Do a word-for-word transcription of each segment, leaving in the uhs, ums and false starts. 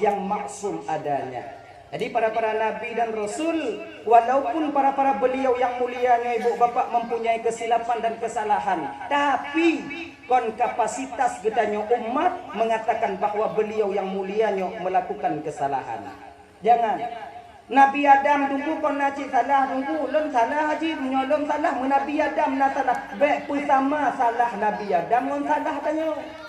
yang maksum adanya. Jadi para-para nabi dan rasul, walaupun para-para beliau yang mulia nyoe ibu bapak mempunyai kesilapan dan kesalahan, tapi kon kapasitas geutanyoe umat mengatakan bahwa beliau yang mulia nyoe melakukan kesalahan. Jangan. Nabi Adam dungku kon na cit salah dungku, lôn salah jih, meunyoe lôn salah, meu Nabi Adam na salah, bék peusama salah Nabi Adam ngon salah tanyoe.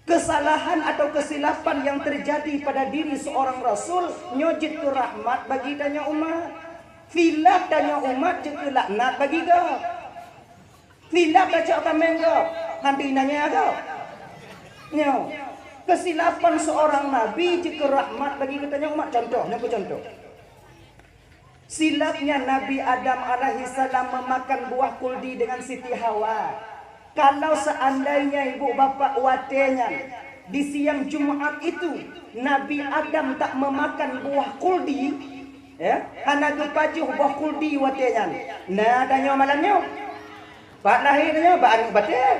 Kesalahan atau kesilapan yang terjadi pada diri seorang rasul nyoe jeuet keu rahmat bagi tanyoe umat. Silap tanyoe umat jeuet keu laknat bagi gob. Silap tacok kaméng gob, hana nanya gob. Nyoe, kesilapan seorang nabi jeuet keu rahmat bagi geutanyoe umat. Contoh, nyoe keu contoh. Silapnya Nabi Adam alaihissalam memakan buah kuldi dengan Siti Hawa. Kalau seandainya ibu bapak watée nyan di siang Jumat itu Nabi Adam tak memakan buah kuldi, ya, hana geupajoh buah kuldi watée nyan, na tanyoe malam nyoe? Pat lahé tanyoe, bak aneuk batée?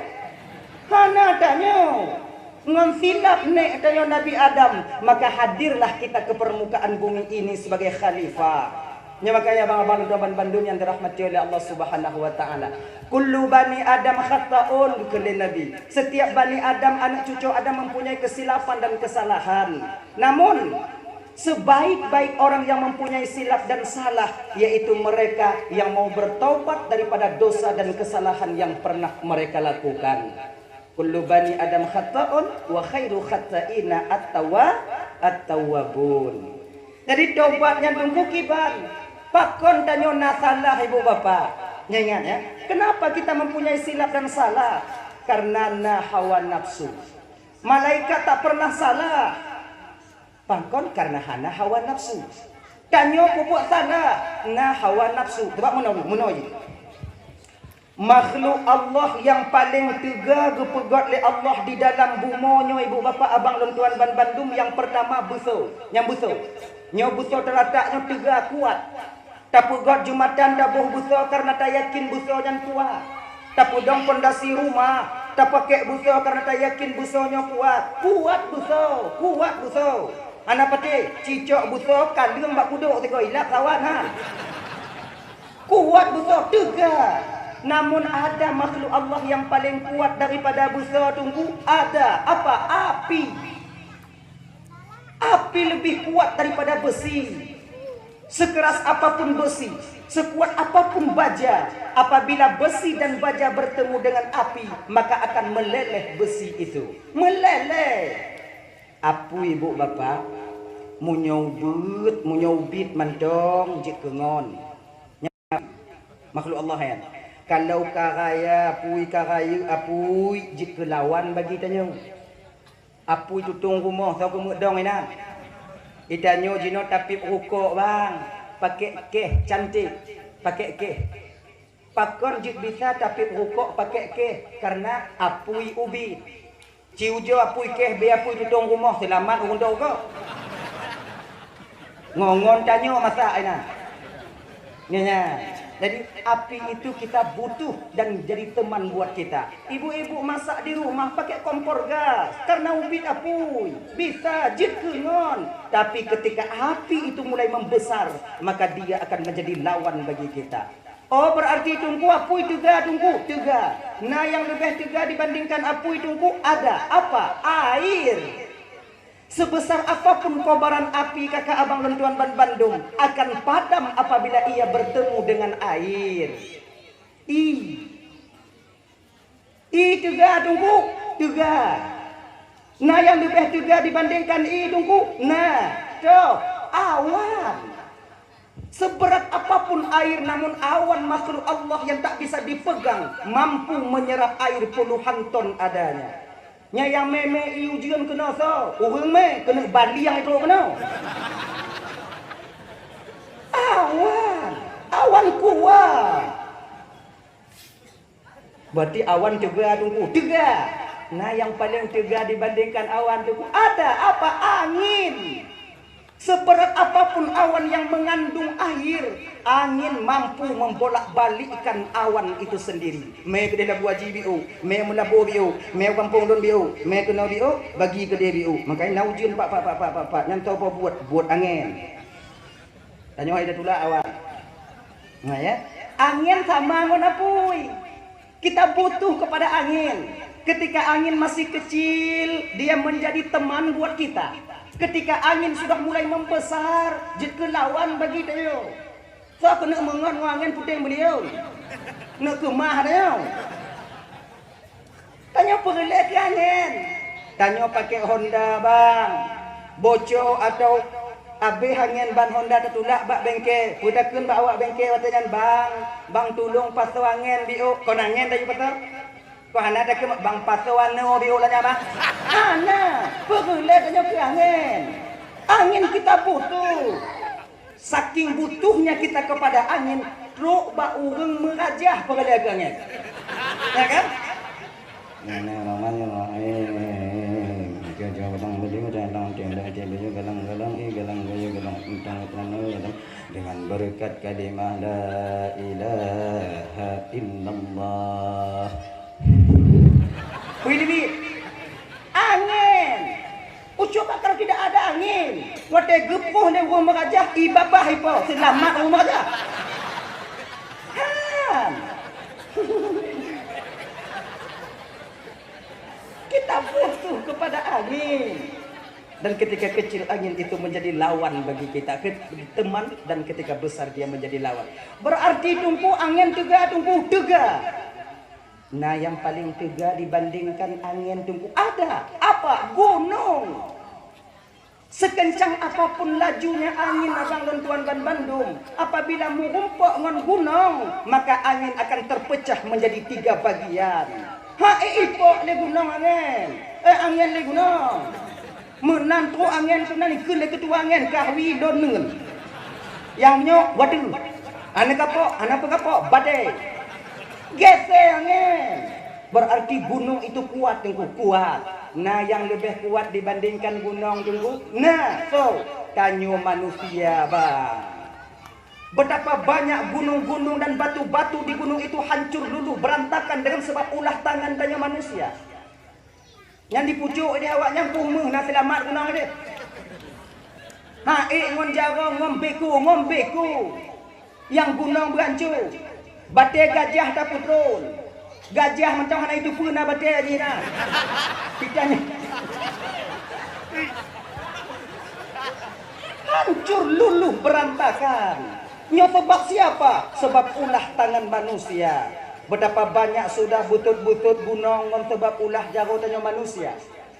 Hana tanyoe. Ngon silap nék tanyoe Nabi Adam, maka hadirlah kita ke permukaan bumi ini sebagai khalifah. Nyoe makanya abang-abang dan bandum yang dirahmati oleh Allah Subhanahu wa taala. Kullu bani Adam khata'un, kheun lé Nabi. Setiap bani Adam, anak cucu Adam mempunyai kesilapan dan kesalahan. Namun, sebaik-baik orang yang mempunyai silap dan salah, yaitu mereka yang mau bertaubat daripada dosa dan kesalahan yang pernah mereka lakukan. Kullu bani Adam khata'un wa khairu khata'ina at-tawwa-, at-tawwabun. Jadi tobat nyan dungku kiban. Pakon tanyoe na salah ibu bapak? Nyan ingat ya. Kenapa kita mempunyai silap dan salah? Karena na hawa nafsu. Malaikat tak pernah salah. Pakon? Karena hana hawa nafsu. Tanyoe peubuet salah, na hawa nafsu. Coba meunoe, meunoe. Makhluk Allah yang paling teuga geupeugét lé Allah di dalam bumoe nyoe, ibu bapak abang lôn tuan ban bandum, yang pertama beusoe. Nyang beusoe. Nyoe beusoe teulatak nyoe teuga kuat. Tapeugét jeumatan taboh beusoe kareuna tayakin beusoe nyan kuat. Tapeudong pondasi rumah, tapakék beusoe kareuna tayakin beusoe nyoe kuat. Kuat beusoe, kuat beusoe. Hana patéh, cicok beusoe kaleueng bak kudok sigoe ilap lawan ha. Kuat beusoe teuga. Namun ada makhluk Allah yang paling kuat daripada beusoe, Teungku? Ada. Apa? Api. Api lebih kuat daripada besi. Sekeras apapun besi, sekuat apapun baja, apabila besi dan baja bertemu dengan api, maka akan meleleh besi itu. Meleleh. Apui, bu, bapak, meunyoe ubit, meunyoe ubit mantong jeuet keu ngon. Makhluk Allah nyan. Kalau ka raya apui, ka rayeuk apui, jeuet keu lawan bagi tanyoe. Apui tutong rumoh, soe keumeudong inan. Itanyoe jinoe tapiep rukok, bang, pakék kéh cantik, pakék kéh. Pakon jeuet bisa tapiep rukok pakék kéh? Kareuna apui ubit. Ci ujoe apui kéh, beu apui tutong rumoh, seulamat ureueng dong gob. Ngon-ngon tanyoe masak inan. Nyan, nyan. Jadi, api itu kita butuh dan jadi teman buat kita. Ibu-ibu masak di rumah pakai kompor gas, karena ubit apui. Bisa jeuet keu ngon. Tapi ketika api itu mulai membesar, maka dia akan menjadi lawan bagi kita. Oh, berarti Teungku, apui teuga, Teungku? Teuga. Na nyang leubeh teuga dibandingkan apui, Teungku? Ada. Apa? Air. Sebesar apapun kobaran api, kakak abang lôn tuan ban bandum, akan padam apabila ia bertemu dengan air. I. I teuga, Teungku? Teuga. Na nyang leubeh teuga dibandingkan i, Teungku? Na. Toh, awan. Seberat apapun air, namun awan makhluk Allah yang tak bisa dipegang mampu menyerap air puluhan ton adanya. Nyan nyang mé-mé i ujeuen keunoe soe? Ureueng mé, keuneuk baliang i trok keunoe. Awan, awan kuat. Berarti awan teuga, Teungku? Teuga. Na nyang paleng teuga dibandingkan awan, Teungku? Ada. Apa? Angin. Seberat apapun awan yang mengandung air, angin mampu membolak-balikkan awan itu sendiri. Mé keudeh Labuhan Bajo biôh, mé Meulaboh biôh, mé gampông lôn biôh, mé keunoe biôh, bagi keudeh biôh. Makanya na ujeuen pat, pat, pat, pat, pat, pat, nyan toh buet, buet angén. Tanyoe hai tatulak awan. Nah, ya. Angén sama ngon apui. Kita butuh kepada angin. Ketika angin masih kecil, dia menjadi teman buat kita. Ketika angin sudah mulai membesar, jeuet keu lawan bagi tanyoe. Soe keuneuk meungon ngon angén puténg beulion. Neuk keumah tanyoe. Tanyoe peureulée keu angén. Tanyoe pakai Honda, bang. Boco atau abéh angén ban Honda tatulak bak bengke. Peutakheun bak awak bengke watée nyan, "Bang, bang tulông pasoe angén biôh." Kon angén tanyoe pasoe? Kon hana takheun, "Bang pasoe anoe biôh lagée, bang." Hana, peureulée tanyoe keu angén. Angén kita butuh. Saking butuhnya kita kepada angin, trok bak ureuëng meurajah peureulée keu angén. Ya kan? Bismillahirrahmanirrahim. Dengan berkat kalimah la ilaha illallah. Wih, Bibi. Angén. Ucok bak kalau tidak ada angin, watée geupoh lé ureuëng meurajah, i babah i po, seulamat ureuëng meurajah. Han. Kita butuh kepada angin. Dan ketika kecil angin itu menjadi lawan bagi kita, ke-, teman, dan ketika besar dia menjadi lawan. Berarti Teungku, angén teuga, Teungku, teuga. Nah, yang paling teuga dibandingkan angin, Teungku, ada. Apa? Gunung. Sekencang apapun lajunya angin, abang dan tuan banbandum, apabila meurumpok ngon gunong, maka angin akan terpecah menjadi tiga bagian. Ha, eh, ipok lé gunong angin. Eh, angin lé gunong. Meunan trok angin tu nan ikheun lé keutua angin, kahwi lôn neuen. Nyang nyoe, waduh. Hana kapok, hana peukapok, badai. Gesé angin. Berarti gunung itu kuat, Teungku, kuat. Na nyang leubeh kuat dibandingkan gunong, Teungku? Na, soe? Tanyoe manusia, bang. Betapa banyak gunung-gunung dan batu-batu di gunung itu hancur luluh berantakan dengan sebab ulah tangan tanyoe manusia. Nyan dipucok di awak nyan, peue meuh na seulamat gunong deh. Ha, ék ngon jaroe, ngon beko, ngon beko. Nyang gunong beuancô. Batée gajah tapeutron. Gajah mantong hana jiteupeue na batée jih na. Pitanya. Hancur luluh berantakan. Nyoe sebab siapa? Sebab ulah tangan manusia. Betapa banyak sudah beutot-beutot gunong ngon sebab ulah jaroe tanyoe manusia.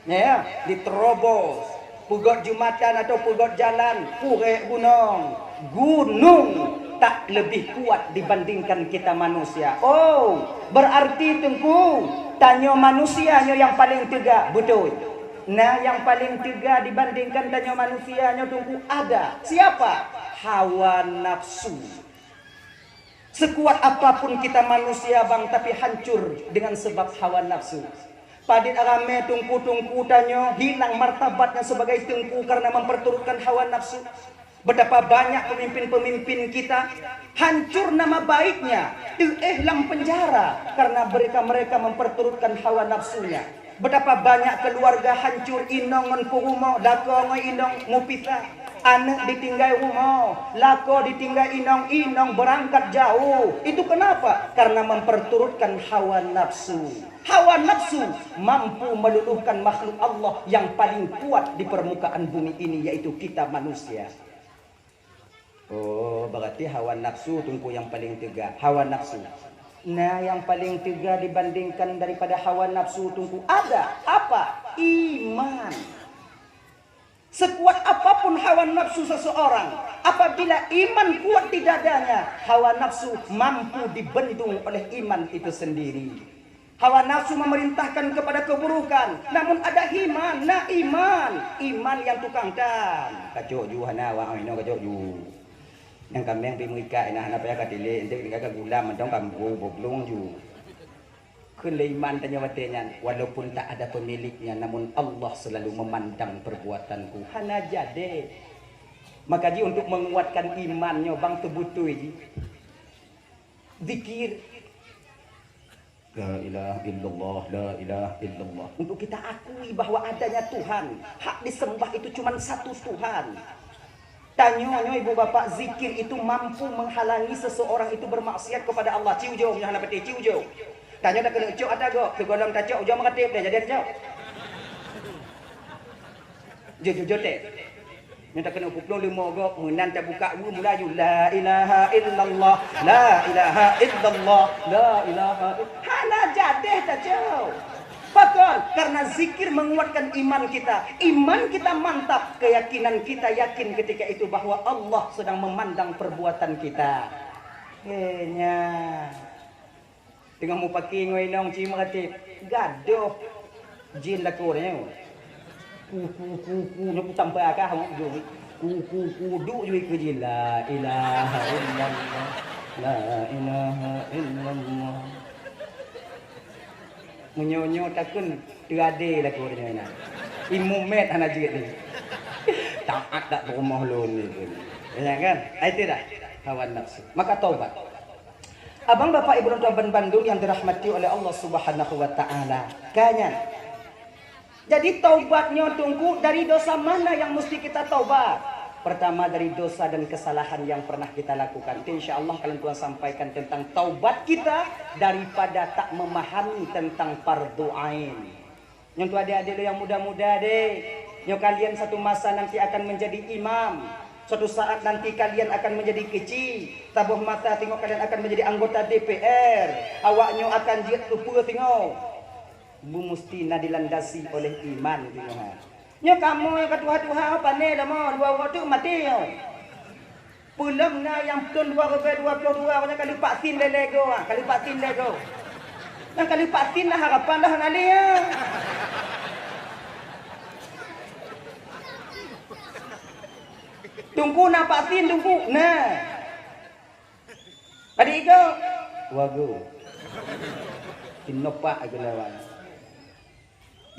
Ya, diterobos, peugöt jumatan atau peugöt jalan, purek gunong. Gunong tak lebih kuat dibandingkan kita manusia. Oh, berarti Teungku, tanyoe manusia nyoe nyang paleng teuga, beutôi. Nah, nyang paleng teuga dibandingkan tanyoe manusia nyoe Teungku ada. Siapa? Hawa nafsu. Sekuat apapun kita manusia, bang, tapi hancur dengan sebab hawa nafsu. Padit ramé teungku-teungku tanyoe hilang martabatnya sebagai teungku karena memperturutkan hawa nafsu. Betapa banyak pemimpin-pemimpin kita hancur nama baiknya, teuéh lam penjara karena mereka-mereka memperturutkan hawa nafsunya. Betapa banyak keluarga hancur inong ngon peurumoh, lakoe ngon inong mupisah, aneuk ditinggai rumoh, lakoe ditinggai inong, inong berangkat jauh. Itu kenapa? Karena memperturutkan hawa nafsu. Hawa nafsu mampu meluluhkan makhluk Allah yang paling kuat di permukaan bumi ini, yaitu kita manusia. Oh, berarti hawa nafsu teungku nyang paleng teuga, hawa nafsu. Nah, nyang paleng teuga dibandingkan daripada hawa nafsu teungku ada apa? Iman. Sekuat apapun hawa nafsu seseorang, apabila iman kuat di dadanya, hawa nafsu mampu dibendung oleh iman itu sendiri. Hawa nafsu memerintahkan kepada keburukan, namun ada iman, na iman, iman nyang tukang tan. Kacok ju hana awak inoe kacok ju. Nyang kaméng pi meuikat ina hana payah katilék, enteuk tinggai ka gulam mantong kampung boblong ju. Kheun lé iman tanyoe watée nyan, walaupun tak ada pemiliknya, namun Allah selalu memandang perbuatanku. Hana jadi. Maka jih untuk menguatkan iman nyoe bang teubeutôi jih. Zikir. La ilaha illallah, la ilaha illallah. Untuk kita akui bahwa adanya Tuhan, hak disembah itu cuma satu Tuhan. Tanyoe nyoe ibu bapak, zikir itu mampu menghalangi seseorang itu bermaksiat kepada Allah. Ciujong nyoe hana peuté ciujong. Tanyoe dah keuneuk cok ata gok, sigohlom tacok ujong meukatéb deh jadi tacok. Jujur teh. Nyoe takeuneuk pukul lima gok meunan tabuka wu mulaju la ilaha illallah, la ilaha illallah, la ilaha ill-, hana jadeh tacok. Pakon? Karena zikir menguatkan iman kita. Iman kita mantap, keyakinan kita yakin ketika itu bahwa Allah sedang memandang perbuatan kita. Hanya. Teungoh mupaki ngon inong ci meuratéb, gadoh jin lakoe nyoe. Ku ku ku ku nyoe kutampa kah nyoe. Ku ku ku duek jui keu jin la ilaha illallah. La ilaha illallah. Meunyoe nyoe takheun teuadé lakoe nyoe na. Imeum mét hana jeuet ni. Taat dak peurumoh lôn ni. Ya kan? Ai teudah hawa nafsu. Maka taubat. Abang bapak ibu dan tuan bandum yang dirahmati oleh Allah Subhanahu wa taala. Ka nyan. Jadi taubat nyoe teungku dari dosa mana yang mesti kita taubat? Pertama dari dosa dan kesalahan yang pernah kita lakukan. Itu insya Allah kalian tuan sampaikan tentang taubat kita daripada tak memahami tentang fardu ain. Nyoe tu adik-adik lôn nyang muda-muda deh. Nyoe kalian satu masa nanti akan menjadi imam. Suatu saat nanti kalian akan menjadi keuci. Saboh masa teungoh kalian akan menjadi anggota D P R. Awak nyoe akan jeuet keu peue teungoh? Beumusti na dilandasi oleh iman teungoh. Nyoe kamoe ka tuha-tuha pane lama dua uroe teuk maté nyoe. Peulom na nyang thon dua ribèe dua ploh dua, awaknyan ka leupah sin lé lego, ha, ka leupah sin lego. Nyang ka leupah sin na harapan dah na lé, ha. Teungku na vaksin, Teungku? Na. Adik iko? Wagu. Sinopak iko lawan.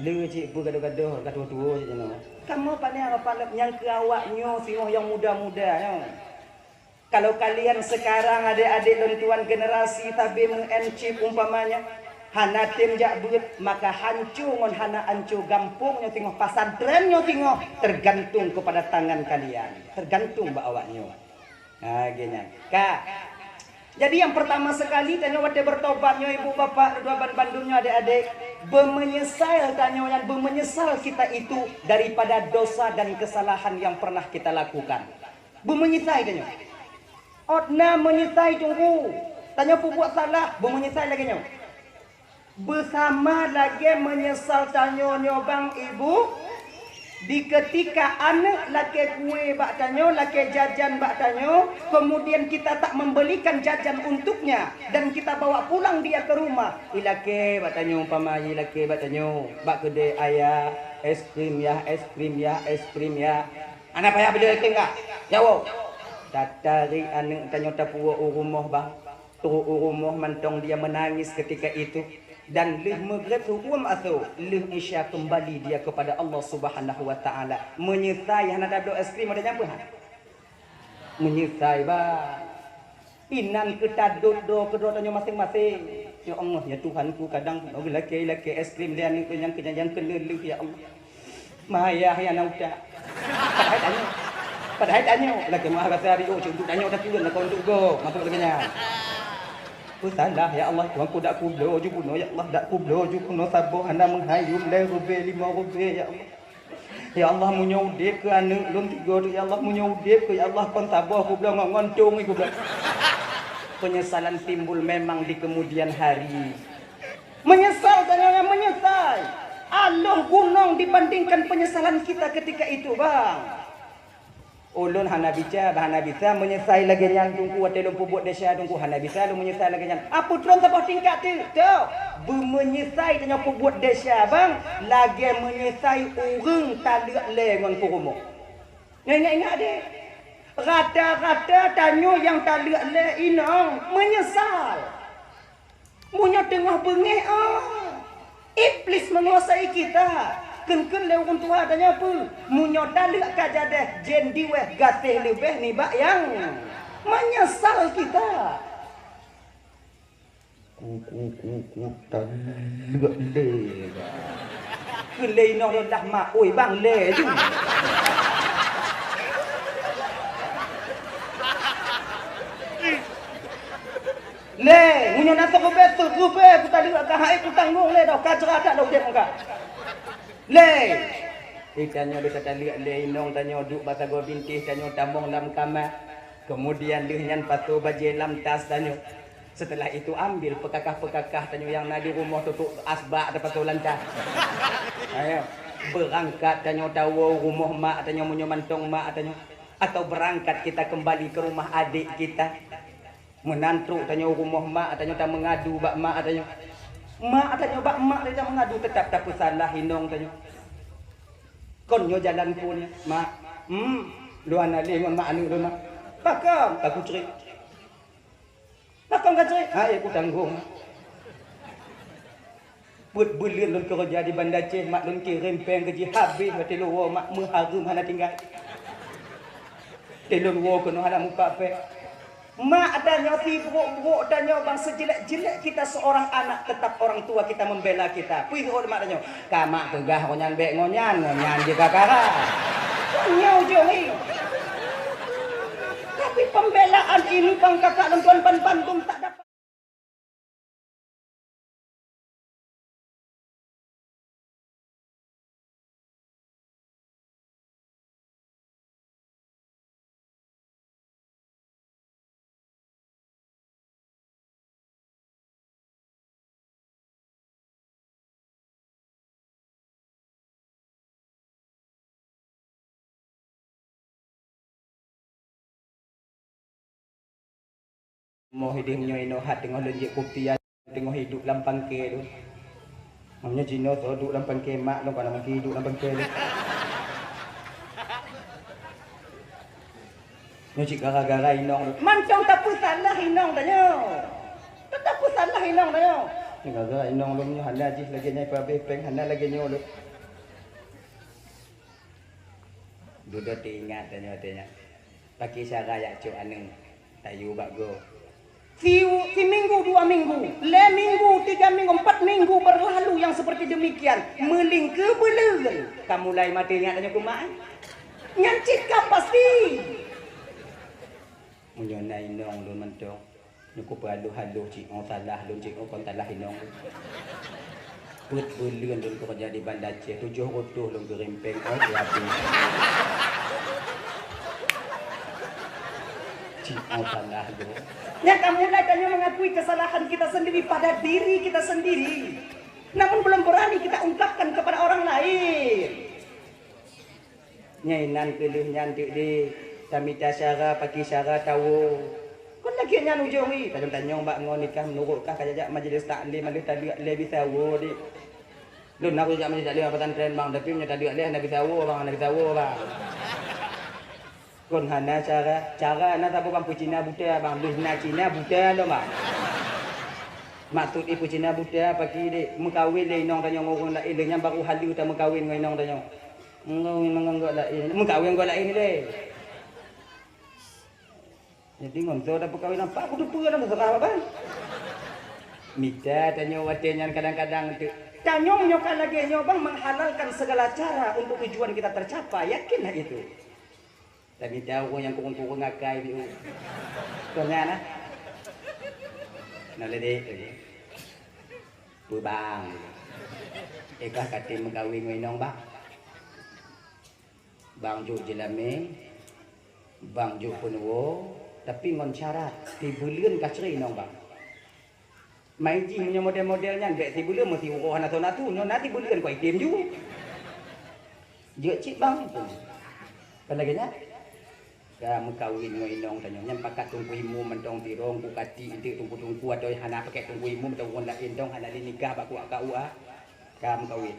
Le cit peue gadoh-gadoh ka tuwo-tuwo cit nyoe. Kamoe pane harapan nyang keu awak nyoe singoh nyang muda-muda nyoe. Kalau kalian sekarang adik-adik lôn tuan generasi sabe meu'en chip umpamanya, hana tem jak beuet, maka hanco ngon hana hanco gampông nyoe singoh, pasantren nyoe singoh, tergantung kepada tangan kalian, tergantung bak awak nyoe. Ha, geuh nyan. Ka. Jadi yang pertama sekali tanyoe watèe bertobat nyoe ibu bapak dua ban bandum nyoe adik-adik, beumeunyeusai tanyoe nyan, beumeunyeusal kita itu daripada dosa dan kesalahan yang pernah kita lakukan. Beumeunyeusai tanyoe. Ôt na meunyeusai teungku. Tanyoe peubuet salah, beumeunyeusai lagèe nyoe. Beusama lagèe meunyeusal tanyoe nyoe bang ibu, di keutika aneuk lakèe kue bak tanyoe, lakèe jajan bak tanyoe, kemudian kita tak membelikan jajan untuknya dan kita bawa pulang dia ke rumah. Ilakèe bak tanyoe umpama ilakèe bak tanyoe, bak keudè ayah, es krim yah, es krim yah, es krim yah. Hana payah beli es krim kah? Nyawoe. Tatarék aneuk tanyoe tapuwoe u rumoh bang. Trok u rumoh mantong dia menangis ketika itu, dan lheueh meugreb uem asoe, lheueh Isya kembali dia kepada Allah Subhanahu wa Taala. Meunyeusai hana tabloe es krim ada nyang peue ha? Meunyeusai bah. Inan keu tadot droe keudroe tanyoe maséng-maséng. Ya Allah, ya Tuhanku, kadang geulakèe-lakèe es krim lé aneuk nyang keu nyang keuneuleuh, ya Allah. Maya ya na utak. Padahai tanyoe. Padahai tanyoe. Lagèe meuah rasa rio cuk tanyoe tapi na kon dugo. Maksud lagèe nyan. Ku salah ya Allah, Tuhanku dak kubloe ju bunoe ya Allah, dak kubloe ju bunoe saboh hana meuhai yum lhèe ribèe limong ribèe ya Allah. Ya Allah meunyoe udép keu aneuk lôn tiga tu ya Allah, meunyoe udép keu ya Allah kon saboh kubloe ngon ngon cung kubloe. Penyesalan timbul memang di kemudian hari. Menyesal tanyoe nyang menyesai. Aloh gunong dibandingkan penyesalan kita ketika itu, bang. Ulôn hana bica, bah hana bisa menyesai lagèe nyan teungku watèe lôn peubuet desya teungku hana bisa lôn menyesai lagèe nyan. Apeue treun saboh tingkat teuk? Toh, beumenyesai tanyoe peubuet desya, bang, lagèe menyesai ureueng taleuek lé ngon peurumoh. Nyoe ingat-ingat deh. Rata-rata tanyoe nyang taleuek lé inong menyesal. Meunyoe teungoh beungéh, oh, Iblis menguasai kita. Kheun-kheun lé ureueng tuha tanyoe peue? Meunyoe taleuek ka jadeh, jén diweh gaséh leubeh nibak nyang meunyeusal kita. Ku, ku, ku, ku, taleuek lé. Kheun lé inong lôn dah mak, oi bang lé ju. Lé, meunyoe na soe geubeuet, soe geubeuet, kutaleuek ka hai kutanggong lé dah, ka jrat dak lôn udép muka. Lé. Di tanyoe leuh tataleuek lé inong tanyoe duek bak sagoe bintéh tanyoe tamong lam kama. Kemudian lheueh nyan pasoe bajée lam tas tanyoe. Setelah itu ambil peukakah-peukakah tanyoe nyang na di rumoh tutuek asbak tapasoe lam tas. Ayo, beurangkat tanyoe tawoe rumoh mak tanyoe meunyoe mantong mak tanyoe. Atau beurangkat kita kembali ke rumah adik kita. Meunan trok tanyoe rumoh mak tanyoe tameungadu bak mak tanyoe. Mak tanyoe bak mak tanyoe tameungadu teutap tapeusalah inong tanyoe. Kon nyoe jalan phon nyoe, mak. Hmm, lôn hana lé ngon mak aneuk lôn mak. Pakon ka kucrét. Pakon ka crét? Hai kutanggong. Peuet buleuen lôn keureuja di Banda Aceh, mak lôn kirém péng keu jih habéh watée lôn woe mak meuhareuem hana tinggai. Lôn woe keunoe hana mupat péng. Mak tanyoe sibrok-brok tanyoe bang sejelek-jelek kita seorang anak tetap orang tua kita membela kita. Peue rhot mak tanyoe? Ka mak peugah ngon nyan bék ngon nyan, ngon nyan jih ka kara. Nyoe ujong nyoe. Tapi pembelaan ini bang kakak lôn tuan ban bandum tak dapat. Moh idéh nyoe inoe hat teungoh lôn jép kupi, teungoh iduek lam pangke lôn. Meunyoe jinoe soe duek lam pangke mak lôn, kana mungken iduek lam pangke lôn. Nyoe cit gara-gara inong lôn. Mantong tapeusalah inong tanyoe. Tapeusalah inong tanyoe. Gara-gara inong lôn nyoe hana jih lagée nyan, peuhabéh péng hana lagée nyoe lôn. Dudoe teuingat tanyoe watée nyan. Pakri cara jak cok aneuk tayue bak goe. Si, siminggu dua minggu, lhée minggu, tiga minggu, empat minggu berlalu yang seperti demikian, meulingkeu buleuen ka mulai maté ingat tanyoe keu mak. Nyan cit ka pasti. Meunyoe na inong lôn mantong, nyoe kupeuraloh-haloh cit, oh salah lôn cit, oh kon salah inong lôn. Peuet buleuen lôn keureuja di Banda Aceh, tujoh reutôh lôn kirém péng, oh siapi. Cit, oh salah lôn. Nyan ka mulai tanyoe mengakui kesalahan kita sendiri pada diri kita sendiri. Namun belum berani kita ungkapkan kepada orang lain. Nyan inan keu lheueh nyan teuk deh, tamita syara, pakri syara tawoe. Kon lagée nyan ujong ih, tajong-tajong bak ngon nikah meunurot kah ka jak majlis taklim, lheueh taleuek lé bisa woe deh. Lôn na kujak majlis taklim pesantren bang, tapi meunyoe taleuek lé hana bisa woe bang, hana bisa woe bang. Kon hana syara, syara na saboh bang peucina buta bang, lheueh na Cina buta lom bang. Maksud ih peucina buta pakri deh, meukawen lé inong tanyoe ngon ureueng laén, lheueh nyan baru haleue tameukawen ngon inong tanyoe. Ngon, ngon, ngon gok laén. Meukawen gok laén ilée. Jadi ngon soe tapeukawen apa? Kuteupeu lam seurah apa? Mita tanyoe watée nyan kadang-kadang teuk. Tanyoe nyoe ka lagée nyoe bang menghalalkan segala cara untuk tujuan kita tercapai. Yakinlah itu. Tamita ureueng nyang kureueng-kureueng akai piôh. Kon nyan nah. Nah, ledek. Peue bang? Éh, kah ka tem meukawen ngon inong bang? Bang jok jeulamé, bang jok peunuwoe, tapi ngon syarat, sibuleuen ka cré inong bang. Mai jih meunyoe model-model nyan, bék sibuleuen meusiuroe hana soe natu, nyoe na sibuleuen kon item ju. Jeuet cit bang. Kan lagée nyan? Ka meukawen ngon inong tanyoe. Nyan pakat teungku imum mantong sidroe, ku katik enteuk teungku-teungku atau hana pakai teungku imum atau ureueng laén dong hana lé nikah bak kuak K U A. Ka meukawen.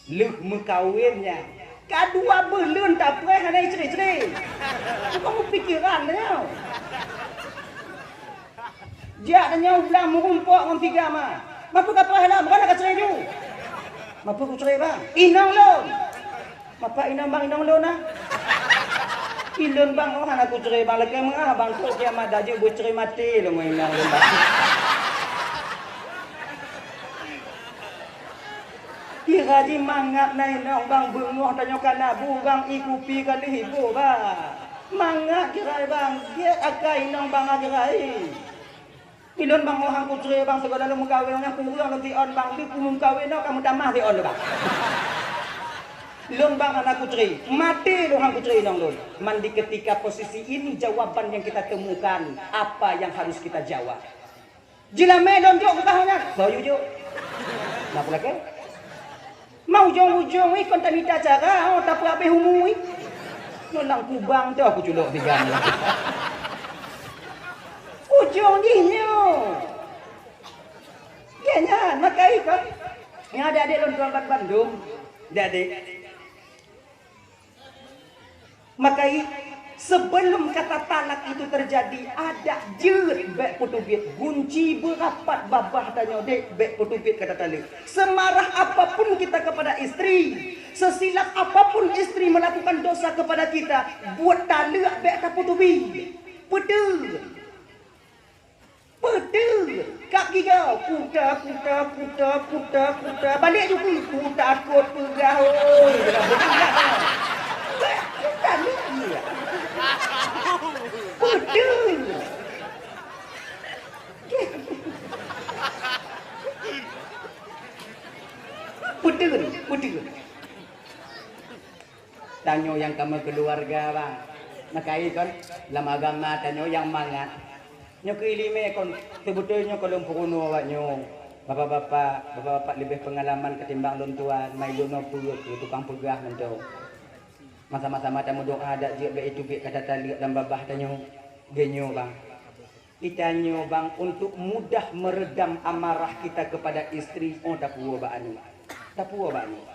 Lheueh meukawen nyan, ka dua beuh leuen tapreh hana icre-cre. Bukan meupikiran tanyoe. Jak tanyoe u blang meurumpok ngon si Gama. Maka ka preh lom, bukan ka cre ju. Mapa kucre bang? Inong lôn. Mapa inong bang, inong lôn ah? Ilôn bang, oh hana kucre bang, lakée meuah bang, kok kiamat dajue beucre maté lôn ngon inong lôn bang. Kira jih mangat na inong bang, beungoh tanyoe ka nabu bang, i kupi ka lheueh iboh bang. Mangat kira bang, gét akai inong bang kira. Ilôn bang, oh han kucre bang, sigohlom lôn meukawen ngon nyang kureueng lôn siôn bang, di peumeukawen nyoe ka meutamah siôn lôn bang. Lôn bang hana kucre, maté lôn han kucre inong lôn. Man di ketika posisi ini jawaban yang kita temukan, apa yang harus kita jawab? Jeulamé lôn jok keubah nyan. Soe yue jok? Na peulakée? Ma ujong-ujong ih kon tamita cara, oh, tapeuabéh umu ih. Nyoe lam kubang teuh kuculok sigan. Ujong jih nyoe. Gét nyan, makai kon. Nyang adék-adék lôn tuan ban bandum. Adék-adék. Makai, sebelum kata talak itu terjadi, adak jeuet bék peuteubiet. Gunci beurapat babah tanyoe dék, bék peuteubiet kata talak. Semarah apapun kita kepada istri, sesilap apapun istri melakukan dosa kepada kita, buet talak bék tapeuteubiet. Peuteubiet. Peuteubiet. Kap giga. Kuta, kuta, kuta, kuta, kuta. Balek jukui. Kutakot peugah, oi. Kuta ni iya. Peuteubiet. Peuteubiet, peuteubiet. Tanyoe nyang ka meukeuluwarga, bang. Makai kon, lam agama tanyoe nyang mangat. Nyoe keu iéleumé kon, teubeutôi nyoe kon lôn peurunoe awak nyoe. Bapak-bapak, bapak-bapak leubeh peungalaman ketimbang lôn tuan, mai lôn nyoe peue keu tukang peugah mantong. Sama-sama tameudoá dak jeuet bék iteubiet kata talak lam babah tanyoe. Geutanyoe, bang. Geutanyoe, bang, untuk mudah meredam amarah kita kepada istri, oh, tapuwoe bak aneuk. Tapuwoe bak aneuk.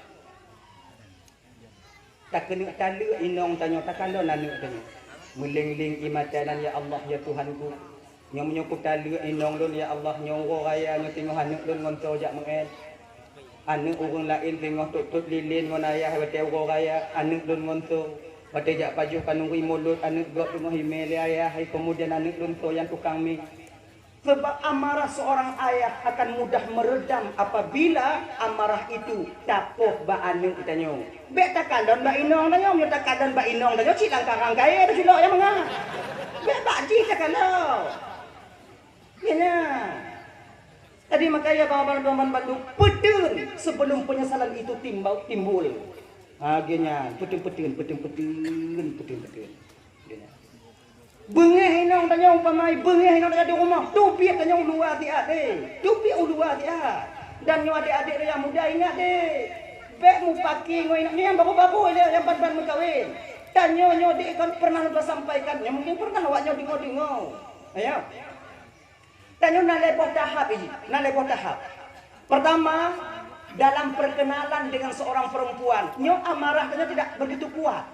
Takeuneuk taleuek inong tanyoe, takalon aneuk tanyoe. Meuléng-léng ié mata nan, "Ya Allah, ya Tuhanku, nyoe meunyoe kutaleuek inong lôn, ya Allah, nyoe uroe raya nyoe teungoh aneuk lôn ngon soe jak meu'én. Aneuk ureueng laén teungoh tot-tot lilén ngon ayah watée uroe raya, aneuk lôn ngon soe? Watée jak pajoh khanuri mulod, aneuk gob teungoh imé lé ayah, hai keumudian aneuk lôn soe nyang tukang mi?" Sebab amarah seorang ayah akan mudah meredam apabila amarah itu tapoh bak aneuk tanyoe. Bék takalon bak inong tanyoe, meunyoe takalon bak inong tanyoe cit lam karang kayée teuculok nyang mangat. Bék bak jih takalon. Nyan. Jadi makajih bang-bang bandum, peuteubiet sebelum penyesalan itu timbau-, timbul. Ha, geuh nyan, peuteubiet, peuteubiet, peuteubiet, peuteubiet. Beungéh inong tanyoe, umpama beungéh inong tanyoe di rumoh, teubiet tanyoe u luwa siat deh. Teubiet u luwa siat. Dan nyoe adék-adék nyang muda ingat deh. Bék mupaki ngon inong nyang baru-baru ilée nyang ban-ban meukawen. Tanyoe nyoe deh kon pernah tasampaikan, nyoe mungkin pernah awak nyoe deungoe-deungoe. Ayo. Tanyoe na lhée boh tahap, ih, na lhée boh tahap. Pertama, dalam perkenalan dengan seorang perempuan, nyoe amarah tanyoe tidak begitu kuat.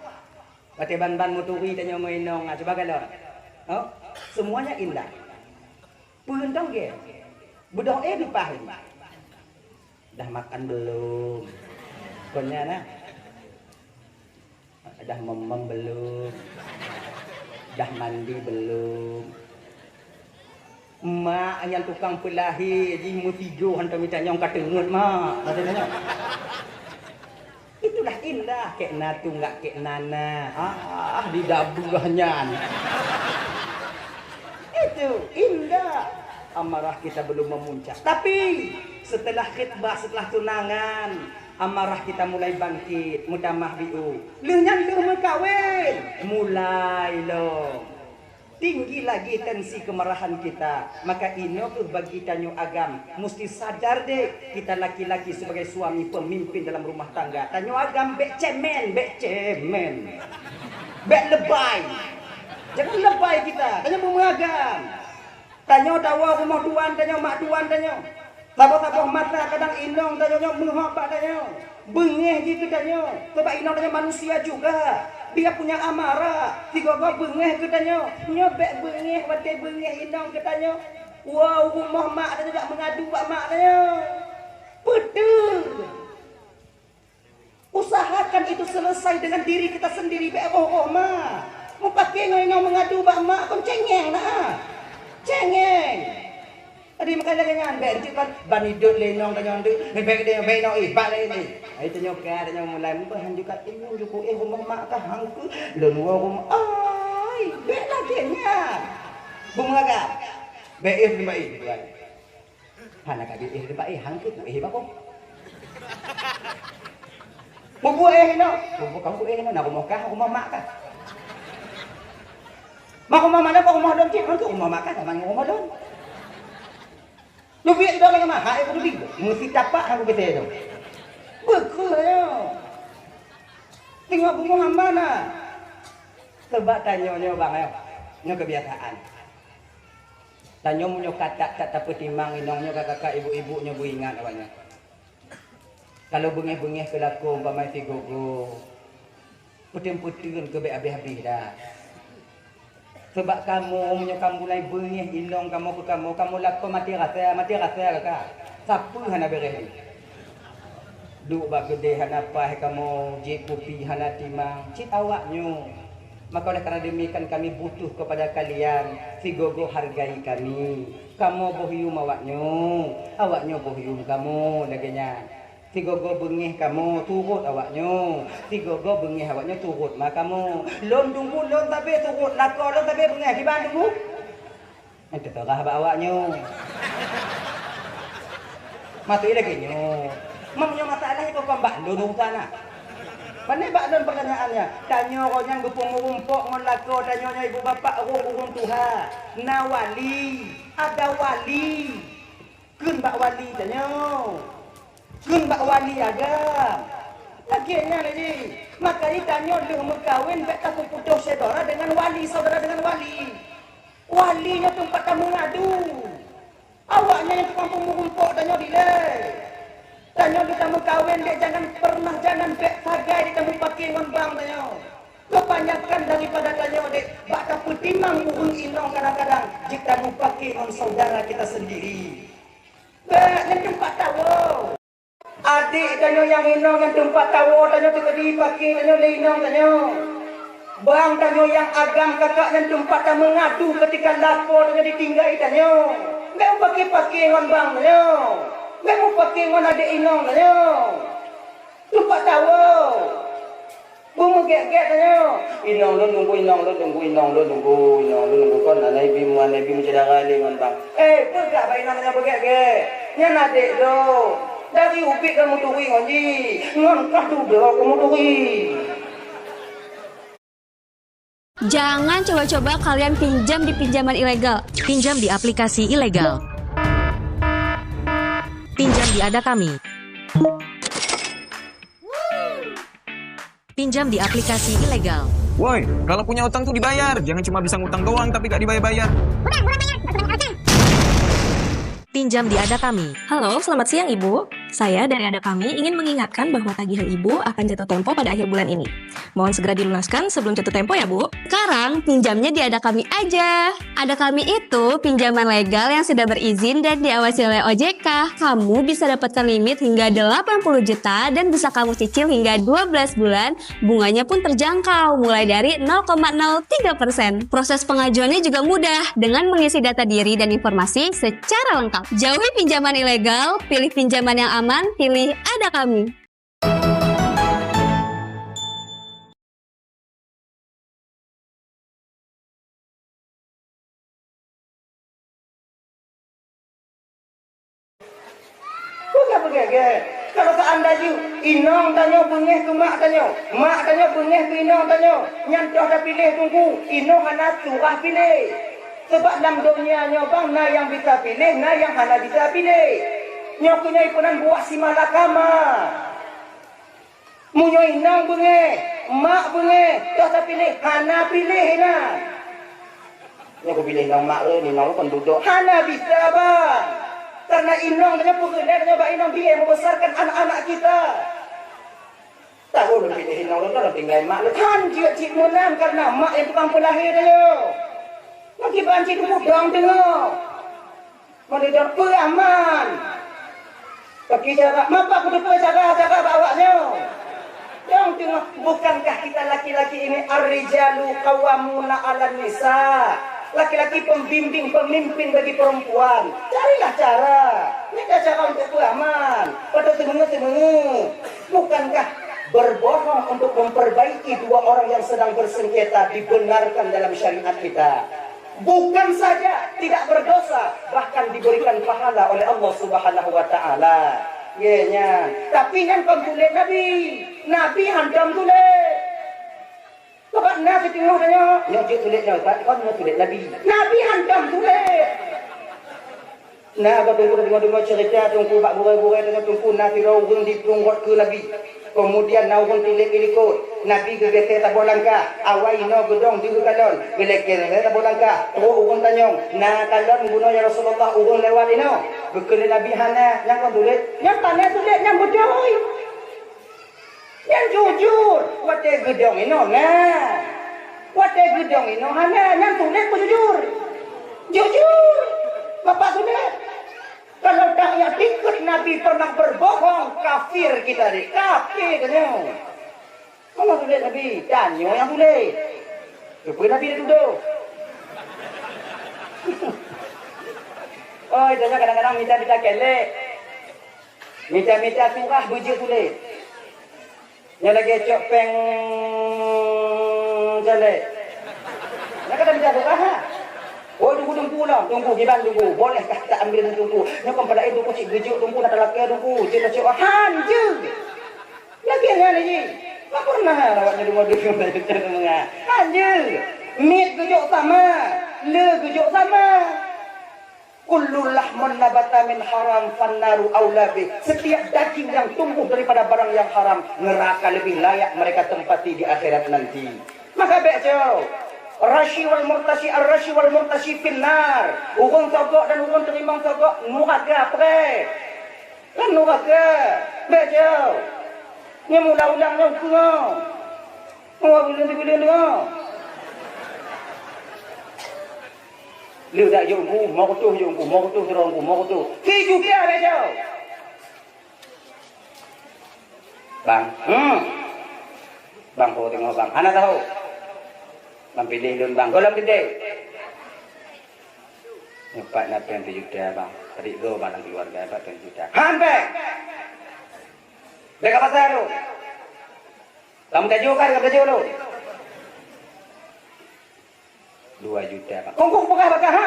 Watée ban-ban meuturi tanyoe ngon inong, ah, cuba kalon. Oh, semuanya indah. Peue tong gét? Beudôh éh leupah. Dah makan belum? Kon nyan na. Dah mem-mem belum? Dah mandi belum? Mak nyang tukang peulahé jih meusigoe hantom mita nyang ka teungeut, Mak, kata nyoe. Itulah indah, kek na tunggak kek nana. Ah, di dabeuh nyan. Itu indah. Amarah kita belum memuncak. Tapi setelah khitbah, setelah tunangan, amarah kita mulai bangkit, meutamah biu. Lheueh nyan lheueh meukawen, mulai lom. Tinggi lagi tensi kemarahan kita. Maka inoe kheueh bagi tanyoe agam musti sadar deh, kita laki-laki sebagai suami pemimpin dalam rumah tangga. Tanyoe agam bék cemen, bék cemen. Bék lebai. Jangan lebai kita. Tanyoe beumeugam. Tanyoe tawoe rumoh tuan tanyoe, mak tuan tanyoe. Saboh-saboh masa kadang inong tanyoe nyoe meuhok bak tanyoe. Beungéh jih keu tanyoe. Sabab inong tanyoe manusia juga. Dia punya amarah. Sigoe-goe beungéh keu tanyoe. Nyoe bék beungéh watée beungéh inong keu tanyoe. Woe u rumoh mak tanyoe jak meungadu bak mak tanyoe. Peuteubiet. Usahakan itu selesai dengan diri kita sendiri, bèk roh-roh mak. Meupaké ngon inong meungadu bak mak kon cengeng na. Cengeng. Jadi makanya lagèe nyan, bèk jeuet ban, ban idot lé inong tanyoe deuh, bèk deh, bèk inong, eh, bak lé ni. Ai tanyoe ka, tanyoe mulai meubahan juga, eh, nyoe jukuk, eh, rumoh mak ka hangkeue, lôn woe rumoh. Ai, bèk lagèe nyan. Beumeuraga. Bèk, eh, nyoe, eh, tuan. Hana ka jeuet, eh, nyoe, eh, hangkeue, eh, bak kong. Bubuk, eh, inoe. Bubuk kamu, eh, inoe. Na rumoh kah, rumoh mak kah? Mak rumoh mana, mak rumoh lôn cit, mangkeu rumoh mak kah, sama ngon rumoh lôn. Lubiek idong lagèe mahai, aku lubiek. Meusi tapak aku keu tu. Beukeuh nyoe. Teungoh bumoe hamba na. Sebab tanyoe nyoe bang, eh. Nyoe kebiasaan. Tanyoe meunyoe ka that-that tapeutimang inong nyoe ka kakak ibu-ibu nyoe beuingat awaknyan. Kalau beungéh-beungéh keu lakoe umpama sigogo, peuteun-peuteun keu bèk habéh-habéh dah. Sabab kamoe meunyoe ka mulai beungéh inong kamoe keu kamoe, kamoe lakoe maté rasa, maté rasa ka. Sapeue hana beureh jih. Duek bak keudè hana paih kamoe, jieb kupi hana timang, cit awaknyoe. Maka oleh karena demikian kami butuh kepada kalian, sigogo hargai kami. Kamoe boh yum awaknyoe, awaknyoe boh yum kamoe, lagèe nyan. Sigogo beungéh kamoe, turot awaknyoe. Sigogo beungéh awaknyoe, turot ma kamoe. Lôn tunggu, lôn sabe turot, lakoe lôn sabe beungéh, kiban tunggu. Nyan teupeugah bak awaknyoe. Maté lagèe nyoe. Meunyoe masalah nyoe kon bak lôn urusan na. Pane bak lôn pertanyaannya, tanyoe nyan geupeumeurumpok ngon lakoe tanyoe nyan ibu bapak ureueng-ureueng tuha. Na wali, ada wali. Kheun bak wali tanyoe. Kheun bak wali agam. Lagèe nyan lé jih. Makajih tanyoe lheueh meukawen bèk tapeuputôh syedara deungon wali, saudara deungon wali. Wali nyoe teumpat tameungadu. Awaknyan nyang tukang peumeurumpok tanyoe dilèe. Tanyoe lheueh tameukawen dek, jangan pernah, jangan bèk sagai dek tameupaké ngon bang tanyoe. Kebanyakan daripada tanyoe dek bak tapeutimang ureueng inong kadang-kadang jeuet tameupaké ngon saudara kita sendiri. Bèk, nyan teumpat tawoe. Adék tanyoe nyang inong nyan teumpat tawoe tanyoe teukeudi paké tanyoe lé inong tanyoe. Bang tanyoe nyang agam kakak nyan teumpat tameungadu keutika lakoe tanyoe ditinggai tanyoe. Bèk mupaké-paké ngon bang tanyoe. Bèk mupaké ngon adék inong tanyoe. Teumpat tawoe. Beumeugét-gét tanyoe. Inong lôn tunggu, inong lôn tunggu, inong lôn tunggu, inong lôn tunggu. Kon aneuk bim, aneuk bim syedara lé ngon bang. Eh, peugah bak inong tanyoe beugét-gét. Nyan adék lôn. Dari ubit lôn meuturi ngon jih. Ngon kah dudoe keu meuturi. Jangan coba-coba kalian pinjam di pinjaman ilegal. Pinjam di aplikasi ilegal. Pinjam di Ada Kami. Pinjam di aplikasi ilegal. Woi, kalau punya utang tuh dibayar, jangan cuma bisa ngutang doang tapi gak dibayar-bayar. Pinjam di Ada Kami. Halo, selamat siang Ibu. Saya dari Ada Kami ingin mengingatkan bahwa tagihan Ibu akan jatuh tempo pada akhir bulan ini. Mohon segera dilunaskan sebelum jatuh tempo ya, Bu. Sekarang pinjamnya di Ada Kami aja. Ada Kami itu pinjaman legal yang sudah berizin dan diawasi oleh O J K. Kamu bisa dapatkan limit hingga delapan puluh juta dan bisa kamu cicil hingga dua belas bulan. Bunganya pun terjangkau, mulai dari nol koma nol tiga persen. Proses pengajuannya juga mudah dengan mengisi data diri dan informasi secara lengkap. Jauhi pinjaman ilegal, pilih pinjaman yang aman, pilih Ada Kami. Peugah beugét-gét. Kalau seandai jih inong tanyoe beungéh keu mak tanyoe, mak tanyoe beungéh keu inong tanyoe, nyan toh tapiléh teungku, inong hana surah piléh. Sabab lam donya nyoe bang na nyang bisa piléh, na nyang hana bisa piléh. Nyoe keuh nyoe peunan buah si malakama. Meunyoe inong beungéh, mak beungéh, toh tapiléh, hana piléh inan. Nyoe kupiléh inong mak lôn, inong lôn kon dudoe. Hana bisa, bang. Karena inong tanyoe peugeulée tanyoe bak inong dia yang membesarkan anak-anak kita. Tahu lôn piléh inong lôn, lôn tinggai mak lôn. Han jeuet cit meunan, karena mak nyang tukang peulahé tanyoe. Ngon kiban cit udong teungoh. Meunyoe peue aman. Bagi cara, mapa kuteupeu cara-cara bak awaknyoe? Dong teungoh, bukankah kita laki-laki ini ar-rijalu qawwamuna 'alan nisa? Laki-laki pembimbing, pemimpin bagi perempuan. Carilah cara. Nyan cara untuk beraman. Pada teungoh-teungoh. Bukankah berbohong untuk memperbaiki dua orang yang sedang bersengketa dibenarkan dalam syariat kita? Bukan saja tidak berdosa, bahkan diberikan pahala oleh Allah Subhanahu wa Ta'ala. Ye, nyan. Tapi nyan kon tulék Nabi. Nabi hantom tulék. Sabab na siteungoh tanyoe, nyoe jeuet tulék nyoe, kon nyoe tulék Nabi. Nabi hantom tulék. Na ka Teungku deungoe-deungoe cerita Teungku bak gurée-gurée deungoe Teungku na sidroe ureuëng diplueng rot keu Nabi. Keumudian na ureuëng tilek di likot. Nabi geugétée saboh langkah. Awai inoe geudong jeuet geukalon. Geulakée saboh langkah. Trok ureuëng tanyong, "Na kalon bunoe ya Rasulullah ureuëng lewat inoe?" Geukheun lé Nabi, "Hana." Nyang kon tulék, nyang pane tulék nyang beutôi. Nyan jujur, watée geudong inoe na. Watée geudong inoe hana, nyan tulék beujujur. Jujur, Bapak tulék. Kalau tak ya ikut Nabi pernah berbohong, kafir kita ni, kafir tanyoe. Mana tulék Nabi? Tanyoe nyang tulék. Keupeue Nabi dituduh? Oh, itu kadang-kadang mita-mita kelek. Mita-mita surah beujeuet tulék. Nyan lagée cok péng jalek. Nyan kata mita surah, ha? Oh, tunggu, tunggu lah. Tunggu, kiban tunggu. Boleh kah tak ambil tunggu? Nyan kon pada itu kucing geujok tunggu, nak talakée tunggu. Jeuet cok han jeuet. Lagée nyan lagi. Tak pernah awak nyoe dua-dua. Han jeuet. Miet geujok sama. Le geujok sama. Kullu lahmin nabata min haram fannaru aula bih. Setiap daging yang tumbuh daripada barang yang haram, neraka lebih layak mereka tempati di akhirat nanti. Maka bék jauh. Rashi wal murtashi, ar-rashi wal murtashi finnar. Ureuëng sogok dan ureuëng teurimong sogok nuraka preh. Kan nuraka. Bék jauh. Nyang ulang-ulang nyang keungoh. Nyoe buleuen-buleuen nyoe. Lheueh dak jok ku, mo kutoh jok ku, mo kutoh sidroe ku, mo kutoh. Tijuta lé jok. Bang. Hmm. Bang, ho teungoh, Bang. Hana tahu. Bang piléh lôn, Bang. Gohlom teuntèe. Nyoe pat na péng sijuta, Bang. Padit goe, Bang, lam keuluwarga, pat péng sijuta. Han péng. Bèk ka pasai lôn. Lam tajok kan, lam tajok lôn. Dua juta, Pak. Kongkong peugah bak kah, ha?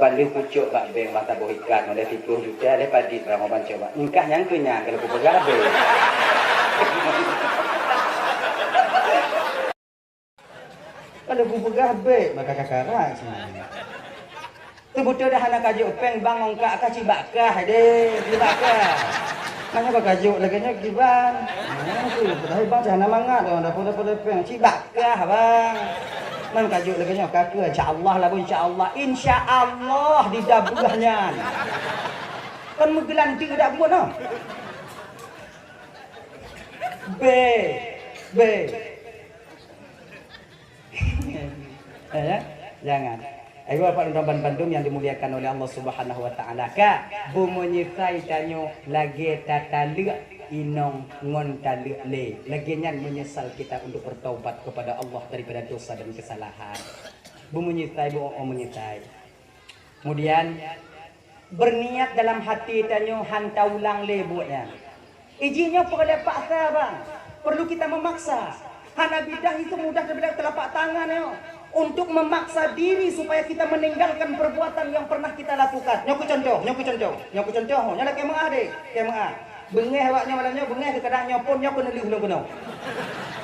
Ban lheueh kucok bak bank mata boh ikan, oleh siplôh juta, lé padit barang ban coba. Engkah nyang keu nyan, kalau kupeugah bèk. Kalau kupeugah bèk, maka kakarak sini. Teubeutôi dah hana kajok péng bang ongkak ka cibak kah deh, cibak kah. Manyang ka kajok lagèe nyoe kiban. Nah, tu, padahai bang cit hana mangat, oh, dapur-dapur péng. Cibak kah, bang. Man kajok lagèe nyoe ka keu, insya Allah lah, insya Allah. Insya Allah didabeuh nyan. Kan meugeulanteuk dak buet noh. Be, be. Ya, jangan. Ayo, Bapak dan bandum yang dimuliakan oleh Allah Subhanahu wa Ta'ala. Ka, beumeunyeusai tanyoe lagèe tataleuek inong ngon taleuek lé. Lagèe nyan menyesal kita untuk bertaubat kepada Allah daripada dosa dan kesalahan. Beumeunyeusai, beu-, oh, meunyeusai. Kemudian, berniat dalam hati tanyoe han taulang lé buet nyan. Iji nyoe peureulèe paksa, bang. Perlu kita memaksa. Hana bidah itu mudah daripada telapak tangan nyoe. Untuk memaksa diri supaya kita meninggalkan perbuatan yang pernah kita lakukan. Nyoe ku contoh, nyoe ku contoh. Nyoe ku contoh, nyoe lagèe meuah deh, lagèe meuah. Beungèh awak nyoe malam nyoe, beungèh keu kadang nyoe pun nyoe keuneulheueh lôn keunoe.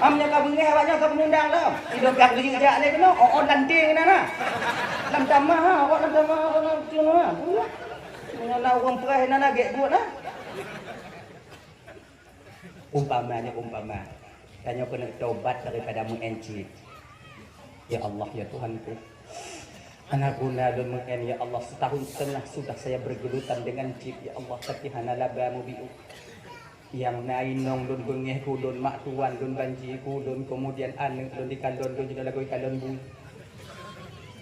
Am nyoe ka beungèh awak nyoe ka meundang lom. Idong ka geujak lé keunoe, oh, oh, lanting na na. Lam tamah ha, awak lam tamah, awak lam tamah. Nyoe na ureueng preh na na gèt buet na. Umpama nyoe umpama. Tanyoe keuneuk tobat daripada meu'en cit. Ya Allah, ya Tuhanku. Hana guna lôn meu'en, ya Allah, setahun setengah sudah saya bergelutan dengan chip, ya Allah, tapi hana laba mubiu. Nyang na inong lôn beungèh keu lôn, mak tuan lôn banci keu lôn, kemudian aneuk lôn dikalon lôn jinoe lagoe kalon bui.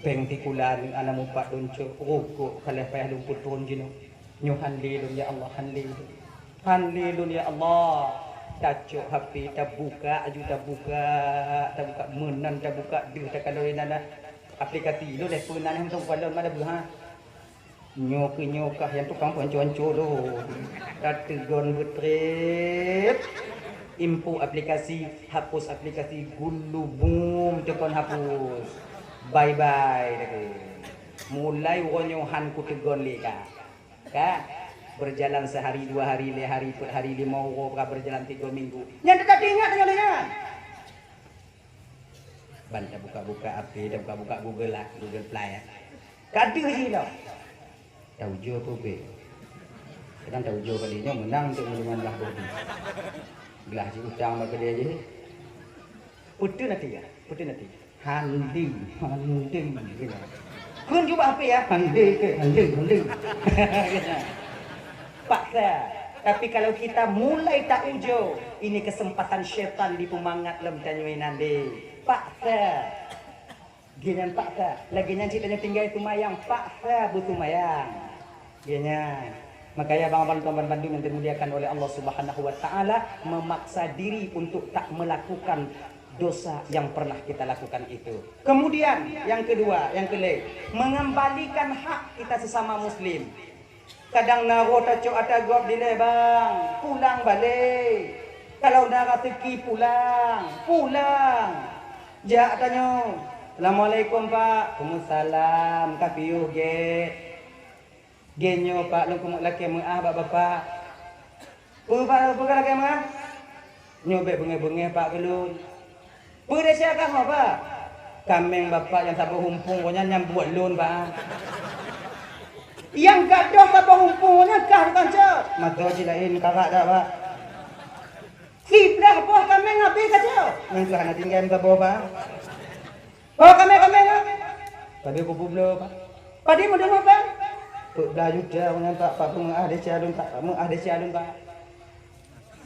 Péng sikula aneuk hana mupat lôn cok, rukok ka lheueh payah lôn peutrôn jinoe. Nyoe han lé lôn, ya Allah, han lé lôn. Han lé lôn, ya Allah. Tacok H P, tabuka aju, tabuka, tabuka meunan, tabuka deuh, takalon inan aplikasi. Lôn eh, peunan eh, mantong kalon mana beuh, ha? Nyoe keu nyoe kah nyang tukang peuhanco-hanco lôn. Tateugon beutrép. Info aplikasi, hapus aplikasi, gulu bum teukon hapus. Bye bye, dah tu. Mulai uroe nyoe han kuteugon lé kah. Ka berjalan sehari, dua hari, lhèe hari, peuet hari, limong uroe, ka berjalan tiga minggu. Nyan teutab teuingat nyoe lé nyan. Ban tabuka-buka H P, tabuka-buka Google lah, Google Play lah. Ka deuh jih lom. Taujoe peue beh. Kadang taujoe kali nyoe meunang untuk minuman lah boh jih. Glah jih utang bak keudè jih. Peuteuh nanti ya, peuteuh nanti. Handi, handi, gitu. Kheun jubah H P ya, handi ke, handi, handi. Paksa. Tapi kalau kita mulai taujoe, ini kesempatan syaitan dipeumangat lom tanyoe nyan deh. Paksa. Geuh nyan paksa. Lagèe nyan cit tanyoe tinggai seumayang, paksa beusemayang. Geuh nyan. Makanya abang-abang tuan bandum yang dimuliakan oleh Allah Subhanahu wa Ta'ala, memaksa diri untuk tak melakukan dosa yang pernah kita lakukan itu. Kemudian, yang kedua, yang keulhèe, mengembalikan hak kita sesama muslim. Kadang na roh tacok ata gob dilèe, bang, pulang balek. Kalau na raseuki, pulang, pulang. Jak tanyoe, "Assalamualaikum, Pak." "Waalaikumsalam, ka piôh gèt." "Gèt nyoe, Pak, lôn keuneuk lakèe meu'ah bak Bapak." "Peue, Pak, peue ka lakèe meu'ah?" "Nyoe bèk beungèh-beungèh, Pak, keu lôn." "Peue desya kah nyoe, Pak?" "Kaméng Bapak nyang saboh umpung gobnyan nyang buet lôn, Pak." "Nyang gadôh saboh umpung gobnyan kah tukang cok?" "Mantong cit laén, karak dak, Pak." "Siblaih boh kaméng habéh ka cok?" "Nyan keuh hana tinggai saboh, Pak." "Boh kaméng-kaméng, Pak?" "Padum kupeubloe, Pak." "Padum meudeuh, Pak?" "Peuet blah juta nyan, Pak, Pak peumeu'ah desya lôn, Pak, peumeu'ah desya lôn, Pak."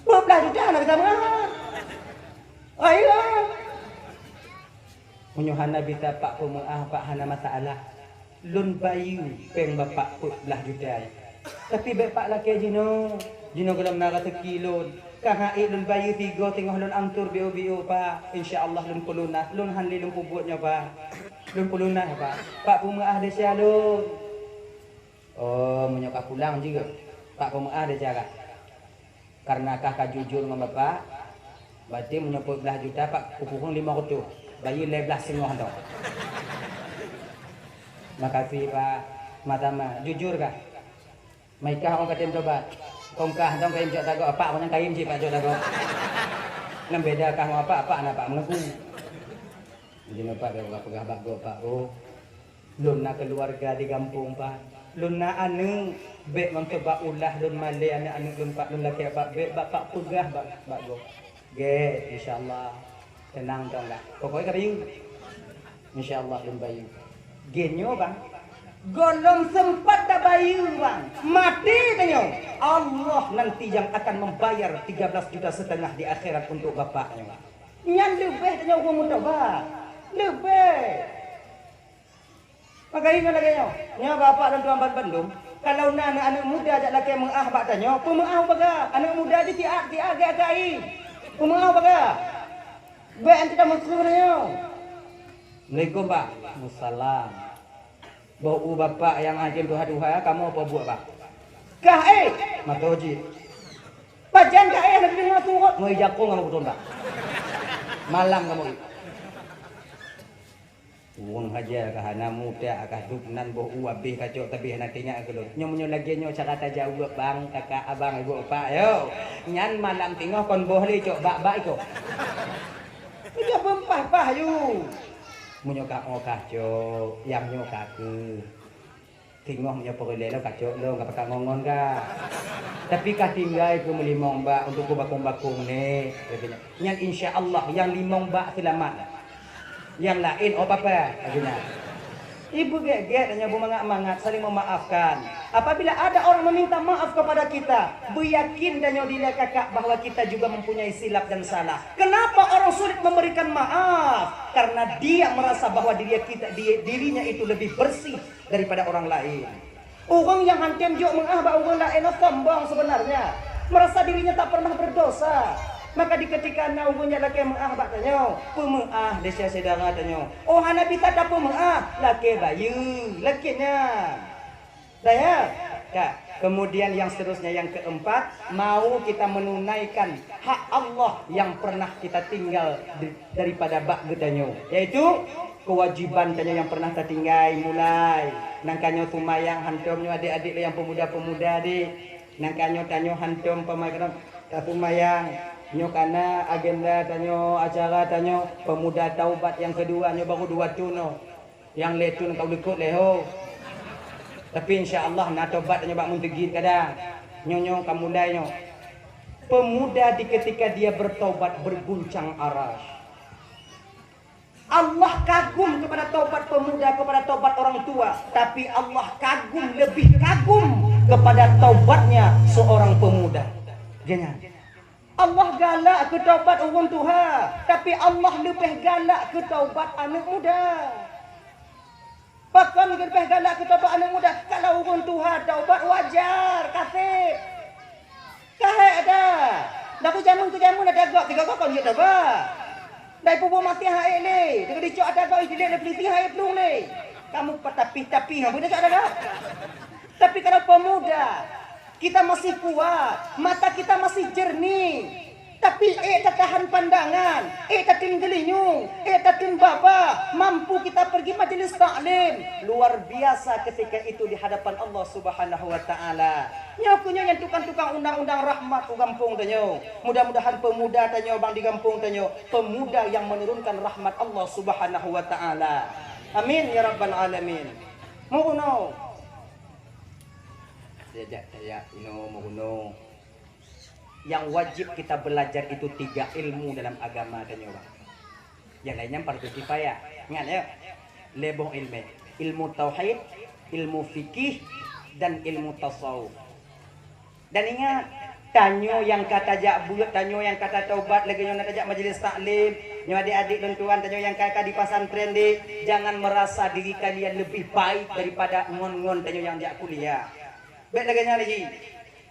"Peuet blah juta hana bisa meu'ah." "Oh, iya." "Meunyoe hana bisa Pak peumeu'ah, Pak, hana masalah. Lôn bayeue péng Bapak peuet blah juta nyan. Tapi bèk Pak lakèe jinoe. Jinoe gohlom na raseuki lôn. Ka han ék lôn bayeue sigoe teungoh lôn atur biôh-biôh, Pak. Insya Allah lôn peulunas. Lôn han lé lôn peubuet nyoe, Pak. Lôn peulunas, Pak. Pak peumeu'ah desya lôn." "Oh, meunyoe ka pulang jeuet, Pak peumeu'ah desya kah. Kareuna kah ka jujur ngon Bapak, berarti meunyoe peuet blah juta, Pak kukureueng limong reutôh, bayeue lhèe blah seungoh dong." "Makasih, Pak. Sama-sama. Jujur kah?" "Meuikah ôn ka tem tobat. Kong kah dong kayém cok tagoe, Pak, meunyoe kayém cit Pak cok tagoe. Ngon beda kah ngon Apak, Apak hana Apak meungaku." Jinoe Pak, bèk peugah-peugah bak gob, Pak, oh. Lôn na keuluwarga di gampông, Pak. Lôn na aneuk, bèk ngon sabab ulah lôn malèe aneuk-aneuk lôn, Pak, lôn lakèe, Pak, bèk Bapak peugah bak, bak gob. Gèt, insya Allah. Teunang dong dah. Pokoknya ka bayeue. Insya Allah lôn bayeue. Gèt nyoe, Bang. Gohlom seumpat tabayeue, Bang. Maté tanyoe. Allah nanti yang akan membayar tiga belas juta setengah di akhirat untuk Bapak nyoe. Nyan leubeh tanyoe ureueng meutobat. Leubeh. Maka ingat lagèe nyoe. Nyoe Bapak lôn tuan ban bandum, kalau na aneuk-aneuk muda jak lakèe meu'ah bak tanyoe, peumeu'ah baga. Aneuk muda jih siat-siat gèt akai. Peumeu'ah baga. Bèk anti tameukeu tanyoe. Assalamualaikum, Pak. Waalaikumsalam. Boh u Bapak nyang hana tuha-tuha, kamoe apa buet, Pak? Kah, eh? Mantong cit. Pajan kah, eh, hana deungoe surot? Ngon jakong kamoe putôn, Pak. Malam kamoe. Ureueng haja ka hana muda, ka duek nan boh u abéh kacok, tapi hana teuingat keu lôn. Nyoe meunyoe lagèe nyoe cara tajaweueb, bang, kakak, abang, ibu, epak, yo. Nyan malam teungoh kon boh lé cok bak-bak iko. Iko beumpah-pah yu. Meunyoe ka oh kacok, nyang nyoe ka keu. Teungoh meunyoe peureulèe lôn kacok lôn, ka pakat ngon-ngon ka. Tapi ka tinggai keu meulimong bak untuk keu bakong-bakong nyoe. Nyan insya Allah nyang limong bak seulamat. Nyang laén oh papa, artinya. Ibu gèt-gèt tanyoe beumangat-mangat, saling memaafkan. Apabila ada orang meminta maaf kepada kita, beuyakin tanyoe dilèe kakak bahwa kita juga mempunyai silap dan salah. Kenapa orang sulit memberikan maaf? Karena dia merasa bahwa diri kita, di-, dirinya itu lebih bersih daripada orang lain. Ureueng nyang han tem jok meu'ah bak ureueng laén nyoe sombong sebenarnya. Merasa dirinya tak pernah berdosa. Maka di ketika na ureuëng nyang lakée meuáh bak tanyoe, peumeuáh desya syedara tanyoe. Oh hana bisa tapeumeuáh, lakée bayeue, lakée nyan. Dah ya? Ya. Kemudian yang seterusnya, yang keempat, mau kita menunaikan hak Allah yang pernah kita tinggal di-, daripada bak geutanyoe, yaitu kewajiban tanyoe yang pernah tatinggai mulai. Nangka nyoe seumayang hantom nyoe adik-adik lé nyang pemuda-pemuda deh. Nangka nyoe tanyoe hantom pamaikram taseumayang. Nyoe kana agenda tanyoe, acara tanyoe pemuda taubat yang kedua nyoe baru dua thon nyoe. Nyang lhèe thon ka likot lé ho. Tapi insya Allah na tobat nyoe bak meuntegi kadang. Nyoe nyoe ka mulai nyoe. Pemuda di ketika dia bertobat berguncang aras. Allah kagum kepada tobat pemuda, kepada tobat orang tua, tapi Allah kagum, lebih kagum kepada tobatnya seorang pemuda. Jangan. Allah galak keu taubat ureuëng tuha, tapi Allah leubeh galak keu taubat aneuëk muda. Pakon leubeh galak keu taubat aneuëk muda? Kalau ureuëng tuha taubat wajar, kaseb. Kahek ada. Dah keu jameun keu jameun ada gok, tiga gok kon jeuet taubat. Dai pubuh maté hai lé, deungon dicok ada gok, idilek lé peliti hai plueng lé. Kamu patapih-tapih, apa dah ada gok? Tapi kalau pemuda, kita masih kuat, mata kita masih jernih. Tapi ék tatahan pandangan, ék tateun geulinyueng, ék tateun babah, mampu kita pergi majelis taklim. Luar biasa ketika itu di hadapan Allah Subhanahu wa Ta'ala. Nyoe keuh nyoe nyang tukang-tukang undang-undang rahmat u gampông tanyoe. Mudah-mudahan pemuda tanyoe bang di gampông tanyoe, pemuda yang menurunkan rahmat Allah Subhanahu wa Ta'ala. Amin ya rabbal alamin. Meurunoe. Tajak-tajak inoe meurunoe. Yang wajib kita belajar itu tiga ilmu dalam agama tanyoe, bang. Yang lainnya fardu kifayah. Ingat ya. Lhèe boh ilmu. Ilmu tauhid, ilmu fikih, dan ilmu tasawuf. Dan ingat, tanyoe nyang ka tajak beuet, tanyoe nyang ka tataubat, lagée nyoe na tajak majelis taklim, nyoe adik-adik lôn tuan, tanyoe nyang ka, ka di pesantren deh, jangan merasa diri kalian lebih baik daripada ngon-ngon tanyoe nyang jak kuliah. Bék lagée nyan lagi.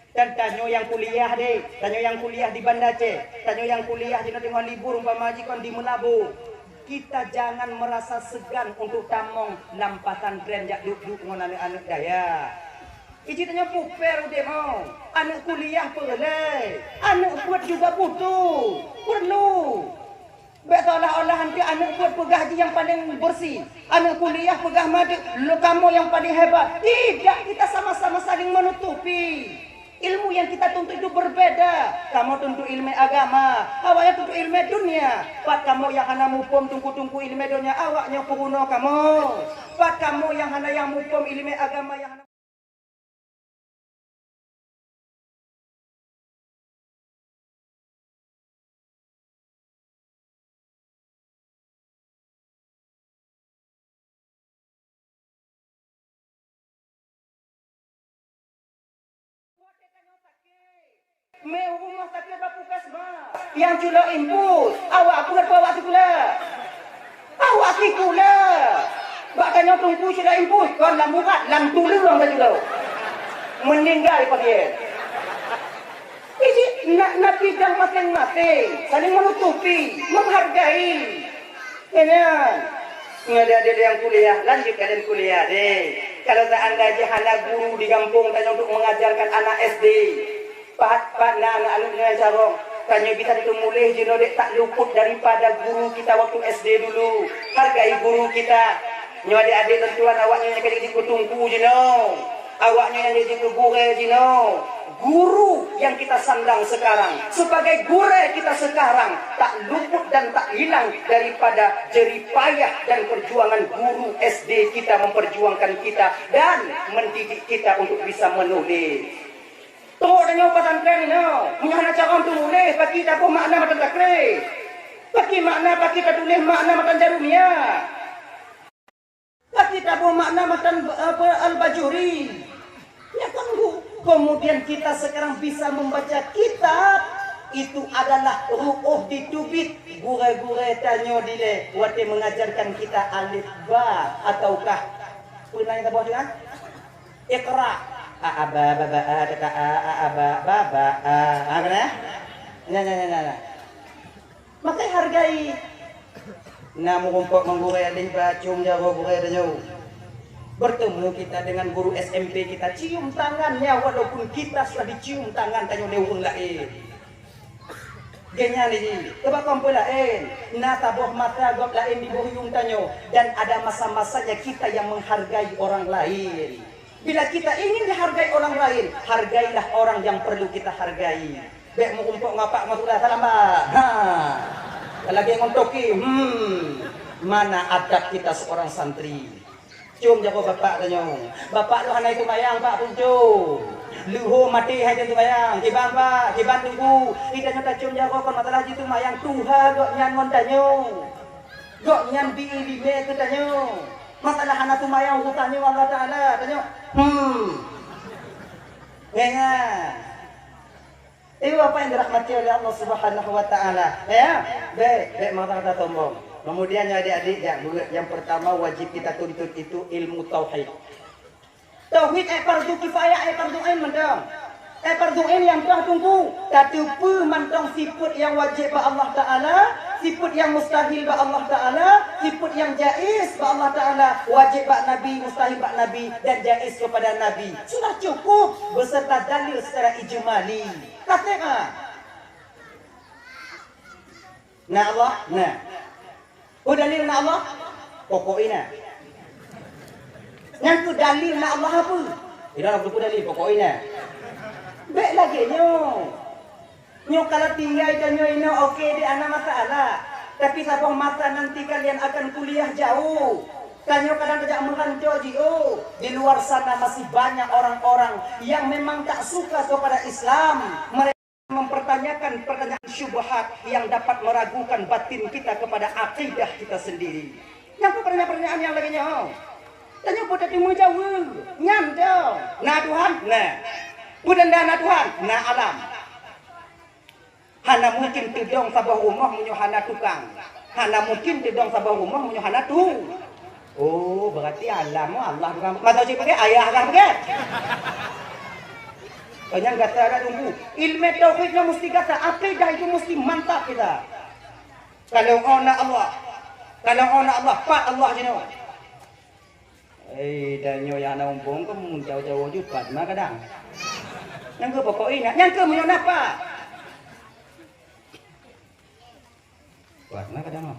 Dan tanyoe nyang kuliah deh, tanyoe nyang kuliah di Banda Aceh, tanyoe nyang kuliah di teungoh libur umpama jih kon di Meulaboh. Kita jangan merasa segan untuk tamong lam pesantren jak duek-duek ngon aneuëk-aneuëk dayah. Iji tanyoe puper udeb nyoe. Aneuëk kuliah peureulée, aneuëk beuet juga butuh, perlu. Bék seolah-olah nanti aneuëk beuet peugah jih nyang paling bersih, aneuëk kuliah peugah madeuek, lo kamoe nyang paling hebat. Tidak, kita sama-sama saling menutupi. Ilmu yang kita tuntut itu berbeda. Kamoe tuntut ilmu agama, awaknyan tuntut ilmu dunia. Pat kamoe nyang hana muphom teungku-teungku ilmu dunia, awaknyan peurunoe kamoe. Pat kamoe nyang hana nyang muphom ilmu agama, nyang hana Meurumoh sakét bak puskesmas. Nyang culok impus, awak peuet po awak sikula. Awak sikula. Bak tanyoe teungku culok impus, kon lam urat, lam tuleueng ka culok. Meninggal pasien. Jadi, na, na bidang masing-masing, saling menutupi, menghargai. Ya kan? Nyoe adik-adik nyang kuliah, lanjut kalian kuliah deh. Kalau seandainya hana guru di gampông tanyoe untuk mengajarkan anak S D, pat, pat na anak-anak nyan carông, tanyoe bisa teumuléh jinoe dek tak luput daripada guru kita waktu S D dulu. Hargai guru kita. Nyoe adik-adik lôn tuan, awaknyan nyang ka jadi keu teungku jinoe. Awaknyan nyang jadi keu gurée jinoe. Guru yang kita sandang sekarang, sebagai gurée kita sekarang, tak luput dan tak hilang daripada jerih payah dan perjuangan guru S D kita memperjuangkan kita dan mendidik kita untuk bisa menulis. Trok tanyoe pesantren inoe, meunyoe hana carông teunuléh, pakri taboh makna matan takré. Pakri makna, pakri tatuléh makna matan jarumia. Pakri taboh makna matan, apa, Al-Bajuri. Ya kan, Bu? Kemudian kita sekarang bisa membaca kitab, itu adalah ru'uh di tubit. Gurée-gurée tanyoe dilée watée mengajarkan kita alif ba ataukah peue nan taboh tu, kan? Iqra. A, a, ba, ba, ba, a, ta, ta, a, a, a, ba, ba, ba, a. Ha, keunan? Nyan, nyan, nyan, nyan, nyan. Maka hargai. Na meurumpok ngon gurée, deh, ba, cium jaroe gurée tanyoe. Bertemu kita dengan guru S M P kita, cium tangannya, walaupun kita sudah dicium tangan tanyoe lé ureueng laén. Geuhnyan jih, keuba kon peue laén, na saboh masa gob laén diboh yuem tanyoe, dan ada masa-masanya kita yang menghargai orang lain. Bila kita ingin dihargai orang lain, hargailah orang yang perlu kita hargai. Bék meurumpok ngon apak ngon tulah salam, bah. Ha. Lagée ngon toke, hmm. Mana adab kita seorang santri? Cium jaroe bapak tanyoe. Bapak lôn hana seumayang, Pak, peue cium. Leuhô maté hai teuh seumayang. Kiban, Pak, kiban teungku. Kita nyoe tacium jaroe kon masalah jih seumayang, tuha gobnyan ngon tanyoe. Gobnyan bi iéleumé keu tanyoe. Masalah hana seumayang urusan nyoe Allah Taala, tanyoe. Hmm. Nyan, nyan. Ibu bapak yang dirahmati oleh Allah Subhanahu wa Taala, ya, bék, bék marah dan sombong. Kemudian, ya, adik-adik, ya, yang pertama wajib kita tuntut itu ilmu tauhid. Tauhid, eh, fardu kifayah, eh, fardu ain mantong. Eh, fardu ain nyang toh teungku, tateupeue mantong sifeut nyang wajib bak Allah Taala, sifeut nyang mustahil bak Allah Taala, sifeut nyang jaiz bak Allah Taala, wajib bak Nabi, mustahil bak Nabi, dan jaiz kepada Nabi. Sudah cukup beserta dalil secara ijmali. Ka seb, ah. Na Allah? Na. Peue dalil na Allah? Pokok inan. Nyan keuh dalil na Allah apa? Inan aku peue dalil pokok inan. Bék lagée nyoe. Nyoe kalau tinggai tanyoe inoe oke deh, hana masalah. Tapi saboh masa nanti kalian akan kuliah jauh. Tanyoe kadang tajak meuranco jiôh. Di luar sana masih banyak orang-orang yang memang tak suka kepada Islam. Mereka mempertanyakan pertanyaan syubhat yang dapat meragukan batin kita kepada akidah kita sendiri. Nyang keuh pertanyaan-pertanyaan nyang lagée nyoe. Tanyoe peue tateumé jaweueb? Nyan dong. Na Tuhan? Na. Peue tanda na Tuhan? Na alam. Hana mungkin teudong saboh rumoh meunyoe hana tukang. Hana mungkin teudong saboh rumoh meunyoe hana tu. Oh, berarti alam, oh, Allah tukang. Masa cit pakai ayah kan pakai? Kanyang gata ada tunggu. Ilmu tauhid nyoe mesti gata, akidah itu mesti mantap kita. Kalau oh na Allah, kalau oh na Allah, pat Allah jinoe. Eh, dan nyoe nyang na umpung ke mun jauh-jauh jupat mah kadang. Nyang ke pokok inan, nyang ke meunyoe napa? Kuat na kadang, ah.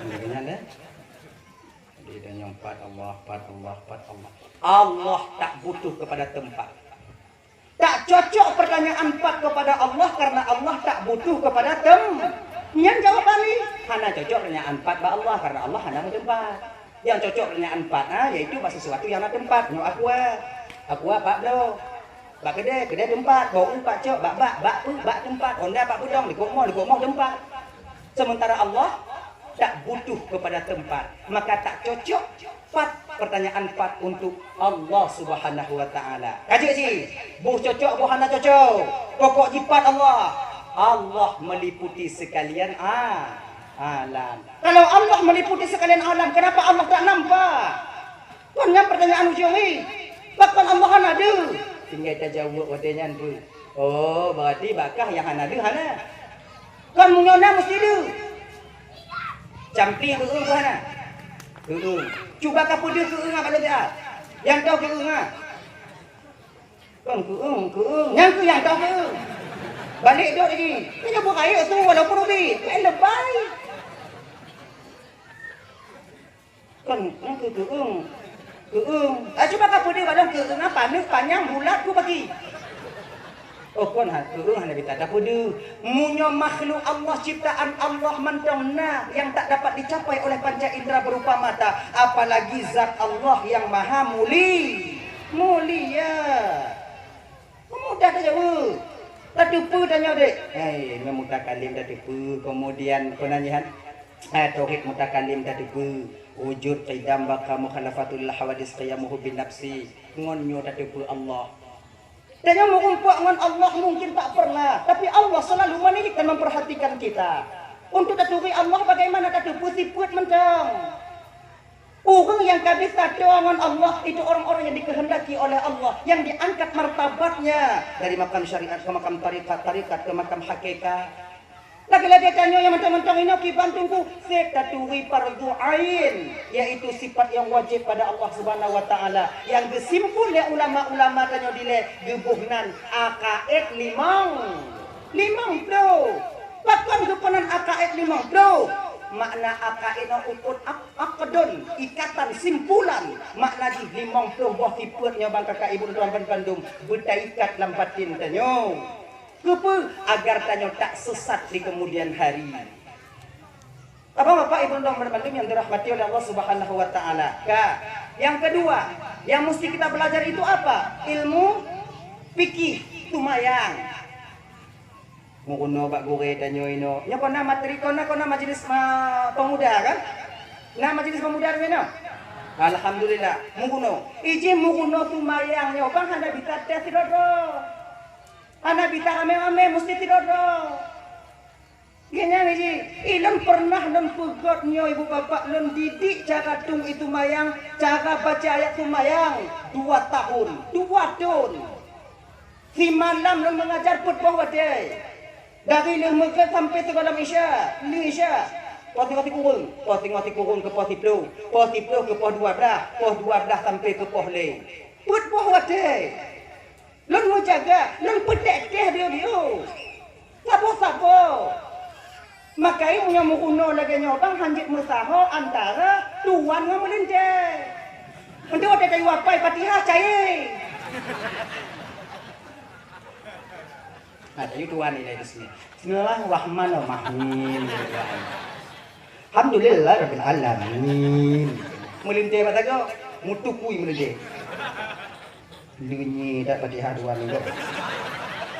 Nyang nyan deh. Jadi, dan nyang pat Allah, pat Allah, pat Allah. Allah tak butuh kepada tempat. Tak cocok pertanyaan pat kepada Allah karena Allah tak butuh kepada tem-, nyan jawaban ni. Hana cocok pertanyaan pat bak Allah karena Allah hana meuteumpat. Yang cocok pertanyaan pat, ha, yaitu bak sesuatu yang na tempat. Nyoe aqua. Aqua pat bloe. Bak keudè, keudè tempat. Bak u pat cok, bak bak, bak peue, bak tempat. Honda bak beudong, likot moh, likot moh tempat. Sementara Allah tak butuh kepada tempat. Maka tak cocok pat, pertanyaan pat untuk Allah Subhanahu wa Taala. Ka jeuet cit, boh cocok, boh hana cocok. Pokok jipat Allah. Allah meliputi sekalian a-, alam. Kalau Allah meliputi sekalian alam, kenapa Allah tak nampak? Kon nyan pertanyaan ujong, eh. Pakon Allah hana deuh? Tinggai tajaweueb watèe nyan tu. Oh, berarti bak kah nyang hana deuh hana. Kon meunyoe na meusti deuh. Campli keu ureueng pun hana. Keu ureueng. Cuba kapeudeuh keu ureueng bak lôn siat. Nyang toh keu ureueng ah. Kon keu ureueng, keu ureueng. Nyang keu nyang toh keu ureueng. Balek dok lagi. Nyoe buet rayeuk su walaupun ubit. Kan lebai. Kon, nyan keu keueung. Keueung. Ah, cuba kapeudeuh bak lôn keueung apa? Neuk panyang bulat ku bagi. Oh, kon ha, keueung hana bita tapeudeuh. Meunyoe makhluk Allah, ciptaan Allah mantong na yang tak dapat dicapai oleh panca indera berupa mata, apalagi zat Allah yang maha muli-, mulia. Mudah tajaweueb. Tateupeue tanyoe dek. Hai, ngon mutakalim tateupeue, kemudian keunan nyan, eh, tauhid mutakalim tateupeue. Wujud, qidam, baqa, mukhalafatul hawadis, qiyamuhu bin nafsi. Ngon nyoe tateupeue Allah. Tanyoe meurumpok ngon Allah mungkin tak pernah, tapi Allah selalu menilik dan memperhatikan kita. Untuk taturi Allah bagaimana tateupeue sifeuet mantong. Ureuëng nyang ka bisa teuh ngon Allah, itu orang-orang yang dikehendaki oleh Allah, yang diangkat martabatnya dari makam syariat ke makam tarekat, tarekat ke makam hakikat. Lagée-lagée tanyoe nyang mantong-mantong inoe kiban teungku, seb taturi fardu ain, yaitu sifat nyang wajéb pada Allah Subhanahu wa Taala, nyang geusimpul lé ulama-ulama tanyoe dilée geuboh nan akaid limong, limong ploh. Pakon geupeunan akaid limong ploh? Makna akaid nyoe ukut ak-, akdun, ikatan, simpulan. Makna jih limong ploh boh sifeuet nyoe bang kakak ibu tuan-tuan bandum beutaikat lam batin tanyoe. Keupeue? Agar tanyoe tak sesat di kemudian hari. Bapak-bapak, ibu tuan-tuan bandum yang dirahmati oleh Allah Subhanahu wa Taala. Ka. Yang kedua, yang mesti kita belajar itu apa? Ilmu fikih, tumayang. Meurunoe bak gurée tanyoe inoe. Nyoe kon na materi, kon na, kon na majelis ma-, pemuda kan? Na majelis pemuda nyoe? Alhamdulillah, meurunoe. Ijih meurunoe tumayang nyoe bang hana bisa teuh sidroe-droe. Hana bisa ramé-ramé, musti sidroe-droe. Geuhnyan jih, ilôn pernah lôn peugöt nyoe ibu bapak, lôn didik cara tueng i tumayang, cara baca ayat tumayang dua tahun, dua thon. Simalam lôn meungajar peuet boh watée. Dari lheueh meugréb sampai sigohlom Isya, lheueh Isya. Poh singoh sikureueng, poh singoh sikureueng keu poh siploh, poh siploh keu poh dua blaih, poh dua blaih sampai keu poh lhée. Peuet boh watée. Lôn meujaga, lôn peutek-tek diyo-diyo. Saboh-saboh. Makai meunyoe meurunoe lagée nyoe bang hanjeuet meusaho antara tuan ngon meulintée. Meunteue watée tayue apai Fatihah cayée. Nah, tayue tuan ilée di sini. Bismillahirrahmanirrahim. Alhamdulillahirabbil alamin. Meulintée bak sagoe, mutukui meulintée. Leunye that Fatihah dua minggu.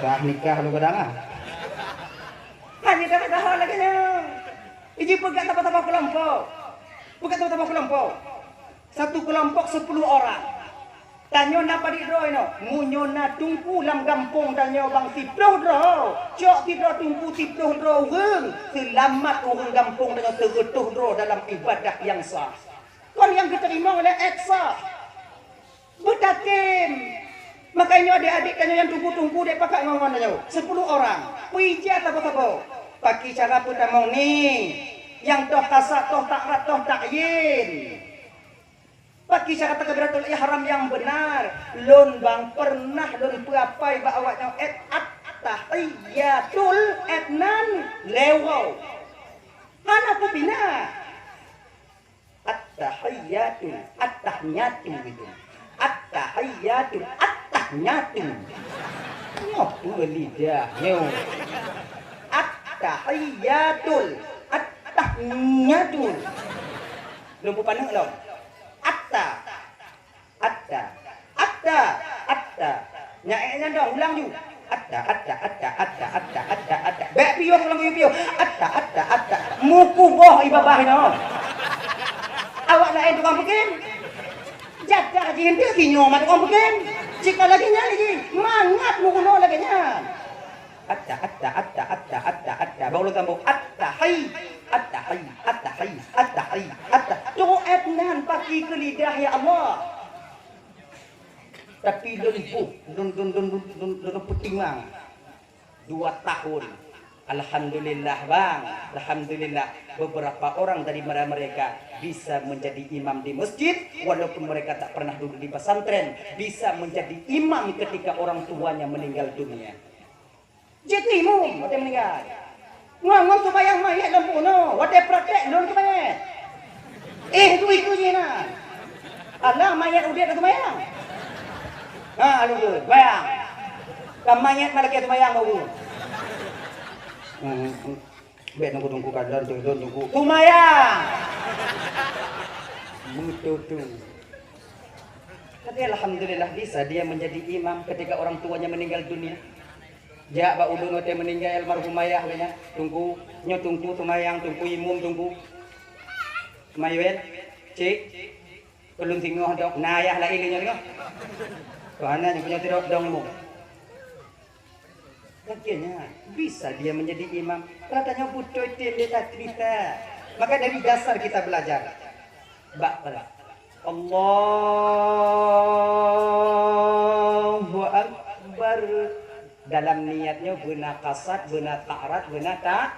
Kah nikah lu kadang ah. Hana dah dah lagée nyoe. Iji peugah saboh-saboh keulompok. Peugah saboh-saboh keulompok. Satu keulompok sepuluh orang. Tanyoe na padit droe inoe. Meunyoe na teungku lam gampông tanyoe bang siploh droe, cok sidroe teungku siploh droe ureuëng, seulamat ureuëng gampông tanyoe seureutôh droe dalam ibadah nyang sah. Kon nyang geuteurimong lé ék sah. Beutatem. Maka nyoe adik-adik tanyoe nyang teungku-teungku dek pakat ngon-ngon tanyoe. Sepuluh orang. Peue ija saboh-saboh. Paki cara peutamong ni. Nyang toh kasat, toh takrat, toh takyin. Paki cara takbiratul ihram nyang beunar. Lôn bang pernah lôn peuapai bak awak nyoe et at-tahiyatul et nan lewoe. Hana kupinah. At-tahiyyatul, at-tahiyyatul gitu. At-tahiyyatul, at-tahiyyatul. Nyoe peue lidah nyoe. At-tahiyyatul, at-tahiyyatul. Lôn peupaneuk lom. Atta. Atta. Atta. Atta. Nyan, eh, nyan dong, ulang ju. Atta, atta, atta. Bèk piôh, ulang piôh-piôh. Atta, atta, atta. Mukuboh i babah nyoe. Awak laén tukang peukim. Jaga jih eunteuk sinyoe mat tukang peukim. Cit ka lagèe nyan jih. Mangat meurunoe lagèe nyan. Atta, atta, atta. Baru lôn sambung. Atta, hai. Atta, hai. Atta, hai. Atta, hai. Atta. Doa nan paki keu lidah, ya Allah. Tapi lôn boh, lôn, lôn, lôn peutimang. Dua tahun. Alhamdulillah, Bang. Alhamdulillah. Beberapa orang dari mereka bisa menjadi imam di masjid, walaupun mereka tak pernah duduk di pesantren, bisa menjadi imam ketika orang tuanya meninggal dunia. Jeuet keu imum watèe meuninggai. Ngon, ngon seumayang manyét lam bunoe, watèe praktek lôn seumayang. Eh, tu ikeu jih na. Alah manyét udép dah seumayang. Ha, lôn tu, seumayang. Ka manyét malah keu seumayang baru. Hmm, hmm. Bèk nunggu-nunggu ka lôn tu, lôn nunggu. Seumayang! Betul tu. Tapi alhamdulillah bisa dia menjadi imam ketika orang tuanya meninggal dunia. Jak bak ulôn watèe meuninggai almarhum ayah geuh nyan, Teungku, nyoe Teungku seumayang, Teungku imum, Teungku. Mayuel, cik, keu lôn singoh dong, na ayah laén lé nyoe singoh. Keu hana nyoe, nyoe sidroe dong imum. Lagèe nyan, bisa dia menjadi imam. Kalau tanyoe beutôi tem dia tak bisa. Maka dari dasar kita belajar. Bak pada. Allahu Akbar. Dalam niat nyoe beuna kasat, beuna ta'rad, beuna ta-,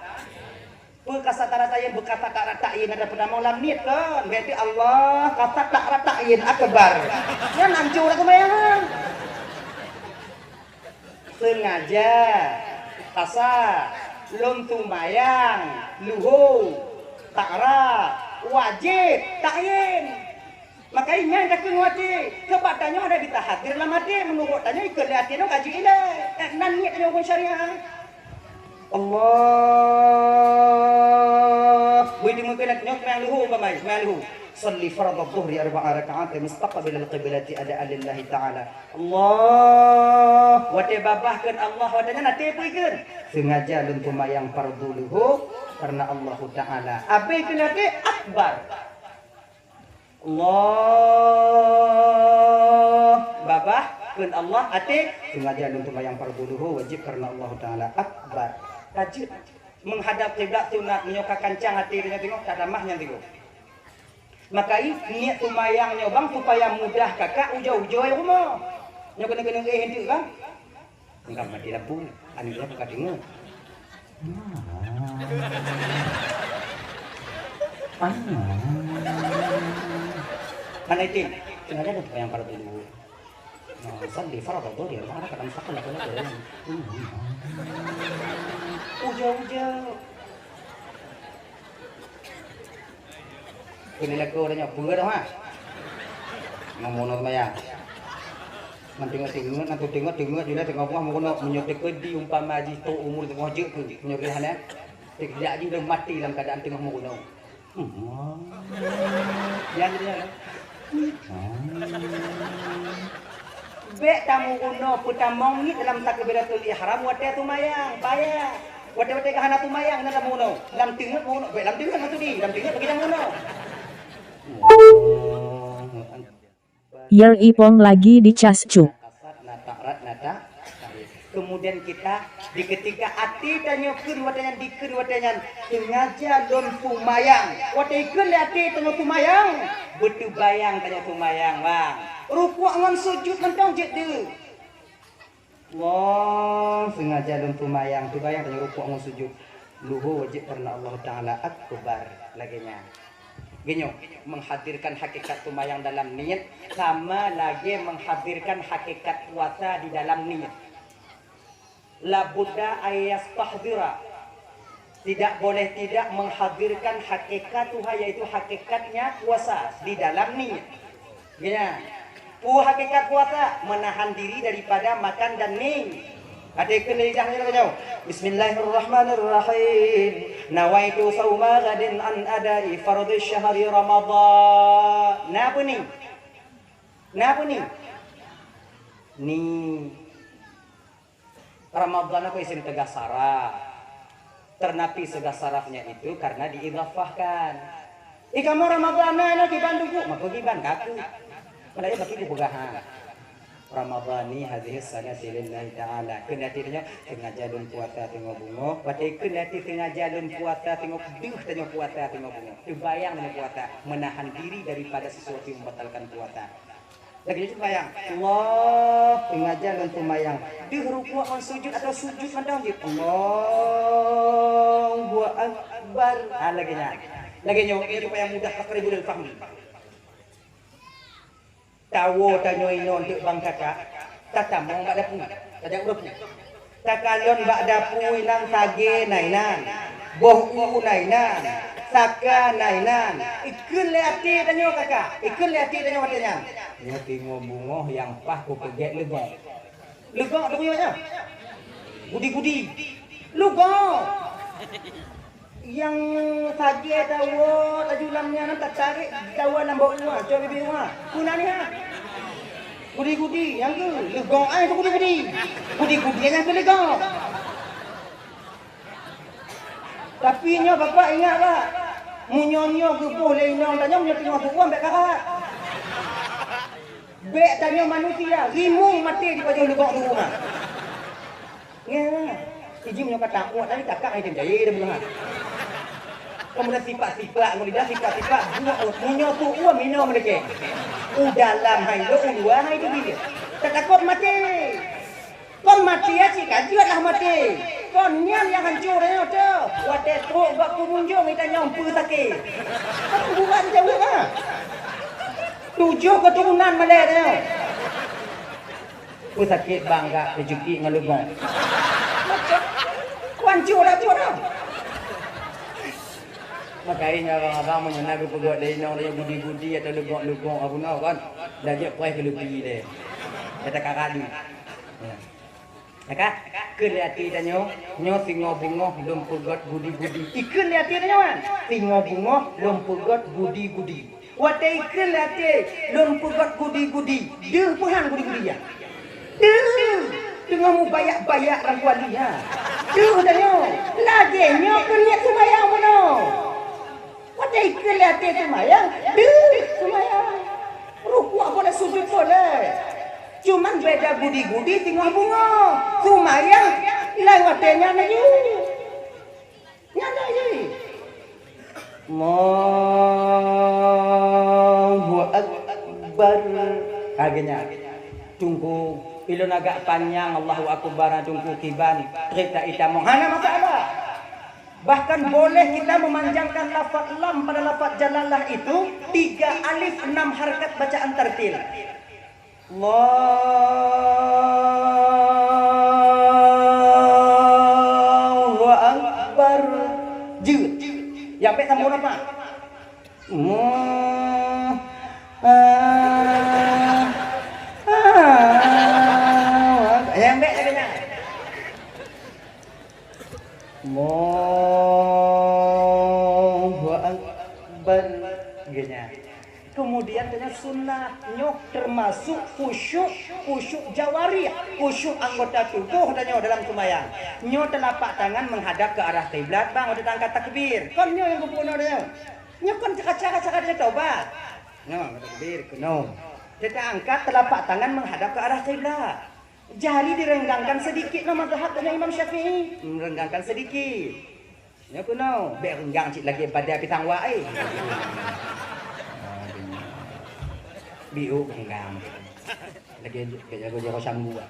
peue kasat ta'rad ta'yin, beukasat ta'rad ta'yin ada peutamong lam niet kon. Berarti Allah, kasat ta'rad ta'yin, akbar. Nyan hancô dah seumayang. Sengaja, kasat, lôn seumayang, luho, ta'rad, wajéb, ta'yin. Maka nyan ka keuh ngon até. Sabab tanyoe ada di tahadir lam até, meunurot tanyoe ikot lé até nyoe ka jeuet ilée. Eh, nan niet nyoe huköm syariat. Allah. Bui deungoe keunan nyoe seumayang luho umpama, seumayang luho. Shalli fardhadh dhuhri arba'a raka'at mustaqbilal qiblati adaan lillahi ta'ala. Allah. Watée babah kheun Allah, watée nyan até peue ikheun? Sengaja lôn seumayang fardhu luho karena Allahu Ta'ala. Abéh kheun até akbar. Allah, babah, kheun Allah, até, sengaja lôn seumayang fardhu luho wajéb karena Allahu Ta'ala. Akbar. Ka jeuet. Menghadap kiblat sunat, meunyoe ka kancang até tanyoe teungoh, tatamah nyan teungoh. Maka i, niet seumayang nyoe bang supaya mudah kakak ujoe-ujoe rumoh. Nyoe keuneuk-keuneuk éh enteuk bang. Enggak mati lampu, aneuk nyan buka teungoh. Ah. Ah. Mana itin? Sengaja dah yang pada dulu. Nah, shalli fardhadh dhuhri, mana kadang sakal aku nak jalan. Ujoe-ujoe. Keuneuk lakoe tanyoe, peue dah, ha? Ngon bunoe seumayang. Ngon teungoh-teungoh, ngon teungoh-teungoh, jula teungoh bunoe, meunyoe teukeudi umpama jih trok umu teungoh jeuet keu, meunyoe geuh hana, teukeudi jih lom maté lam keuadaan teungoh meurunoe. Hmm. Nyan, nyan. Hmm. Bék tameurunoe peutamong niet dalam takbiratul ihram watée seumayang, payah. Watée-watée ka hana seumayang na tameurunoe. Lam teungeut meurunoe, bék lam teungeut maksud jih, lam teungeut bagi tameurunoe. Yer ipong lagi di cas cu. Kemudian kita di ketika até tanyoe kheun watée nyan, dikheun watée nyan, sengaja lôn seumayang. Watée ikheun lé até tanyoe seumayang, beuteubayang tanyoe seumayang, bang. Rukuk ngon sujud mantong jeuet deuh. Wah, sengaja lôn seumayang, teubayang tanyoe rukuk ngon sujud. Luho wajéb karena Allah Ta'ala akbar. Lagée nyan. Geunyoe, menghadirkan hakikat seumayang dalam niet sama lagée menghadirkan hakikat puasa di dalam niet. Labudda ayastahdzira. Tidak boleh tidak menghadirkan hakikat Tuhan, yaitu hakikatnya puasa di dalam niet. Ya. Peue hakikat puasa? Menahan diri daripada makan dan mi. Até kheun lé lidah nyoe, nyoe. Bismillahirrahmanirrahim. Nawaitu shauma ghadin an adai fardhi syahri Ramadhan. Na peue ni? Na peue ni? Ni. Ramadhan aku isim teugah saraf. Teunapi seugah sarafnya itu karena diidhafahkan. Ih, kamoe Ramadhan na, na kiban duku, maka kiban kaku. Padahai bagi kupeugah, ha. Ramadhani hadhihi sanati lillahi ta'ala. Kheun até tanyoe, sengaja lôn puasa teungoh bungoh. Watée kheun até sengaja lôn puasa teungoh deuh tanyoe puasa teungoh bungoh. Teubayang tanyoe puasa, menahan diri daripada sesuatu yang membatalkan puasa. Lagée nyoe seumayang. Allah, sengaja lôn seumayang. Deuh rukuk ngon sujud atau sujud mantong jih. Allahu Akbar. Ha, lagée nyan. Lagée nyoe, nyoe supaya mudah taqribul fahmi. Tawoe tanyoe inoe eunteuk bang kakak. Tatamong bak dapu. Tajak ureuëng nyan. Takalon bak dapu inan sagée na inan, boh u na inan, saka na inan. Ikheun lé até tanyoe kaka, ikheun lé até tanyoe watée nyan. Nyoe teungoh bungoh nyang paih kupeugét leugok. Leugok deungoe nyoe? Gudi-gudi. Leugok. Nyang sagée dawa laju lam nyan tatarek dawa lam bak uwa, cok bibie uwa. Peue na nyan? Gudi-gudi, nyang keu leugok ai keu gudi-gudi. Gudi-gudi nyang keu leugok. Tapi nyoe bapak ingat bah, meunyoe nyoe geuboh lé inong tanyoe meunyoe teungoh tuwoe bék karat. Bék tanyoe manusia, rimueng maté dipajoh leugok di rumoh. Nyan, ijih meunyoe ka takuat tadi takak hai tem jayé dah meunyoe. Kon meunan sipak-sipak ngon lidah, sipak-sipak buet, meunyoe peuet uem inoe meudekeng. U dalam hai lôn, u luwa hai teubiet. Tatakot maté. Kon maté cit ka jeuet lah maté. Kon nyan nyang hanco tanyoe teuh. Watèe trok bak pengunjung geutanyoe peue sakét. Kan bukan jaweueb ah. Tujoh keuturonan malèe tanyoe. Peue sakét bang ka teucukik ngon leubong. Wan cok dah cok dah. Makajih nyan abang-abang meunyoe na geupeugöt lé inong lé budi-budi atau leubong-leubong apa bunoe kan. Dah jeuet preh keu leupi deh. Kata ka ragu. Ya. Maka, keu lé até tanyoe, nyoe singoh beungoh lôn peugöt budi-budi. Ikheun lé até tanyoe kan? Singoh beungoh lôn peugöt budi-budi. Watèe ikheun lé até lôn peugöt gudi-gudi, deuh peuhan gudi-gudi nyan. Deuh, teungoh mubayak-bayak lam kuali nyan. Deuh tanyoe, lagèe nyoe keuh niet seumayang bunoe. Watèe ikheun lé até seumayang, deuh seumayang. Rukuk boleh, sujud boleh. Cuman beda gudi-gudi teungoh beungoh. Seumayang laén watèe nyan laju. Nyan dah jih. Allahu Akbar. Lagèe nyan. Teungku, ilôn agak panyang Allahu Akbar, Teungku, kiban. Trép tatamong. Hana masalah. Bahkan boleh kita memanjangkan lafaz lam pada lafaz jalalah itu tiga alif enam harkat bacaan tartil. Allahu Akbar. Jeuet. Nyang bèk sambung nafas. Mu-, ah, ah, nyang bèk lagèe nyan. Allahu Akbar. Geunya. Kemudian tanyoe sunnah nyoe termasuk khusyuk, khusyuk jawarih, khusyuk anggota tuboh tanyoe dalam seumayang. Nyoe teulapak tangan menghadap ke arah kiblat, bang, watèe taangkat takbir. Kon nyoe nyang geupeugah tanyoe. Nyoe kon cara-cara tanyoe tobat. Nyoe takbir keunoe. Taangkat teulapak tangan menghadap ke arah kiblat. Jari direnggangkan sedikit, nah, mazhab tanyoe Imam Syafi'i. Merenggangkan sedikit. Nyoe keunoe, bèk renggang cit lagèe badai pisang wak, eh. Biuk renggang. Lagèe, lagèe jago-jago sambuak.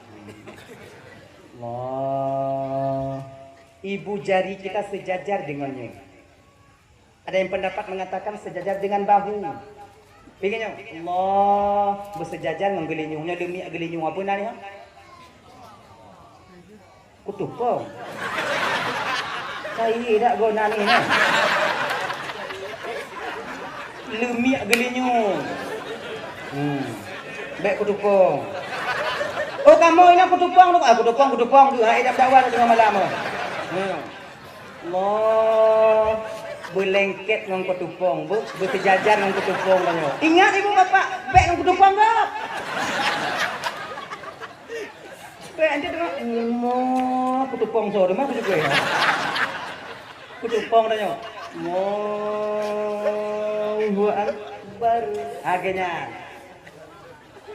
Allah. Ibu jari kita sejajar dengannya. Ada yang pendapat mengatakan sejajar dengan bahu. Piké nyoe, Allah, beusejajar ngon geulinyueng. Nyoe leumiek geulinyueng apa nan nyoe? Kutupong. Kayèe dak guna ni nyoe. Leumiek geulinyueng. Hmm. Bèk kutupong. Oh, kamoe nyoe kutupong tu. Ah, kutupong, kutupong tu. Hai, dak dakwa tu tengah malam tu. Hmm. Allah, beulengket ngon kutupong, bu, beuseujajar ngon kutupong tanyoe. Ingat ibu bapak, bèk ngon kutupong gob. Bèk, ente tengok, mo, kutupong soe, ma kutupong. Kutupong tanyoe. Allahu Akbar. Akhirnya.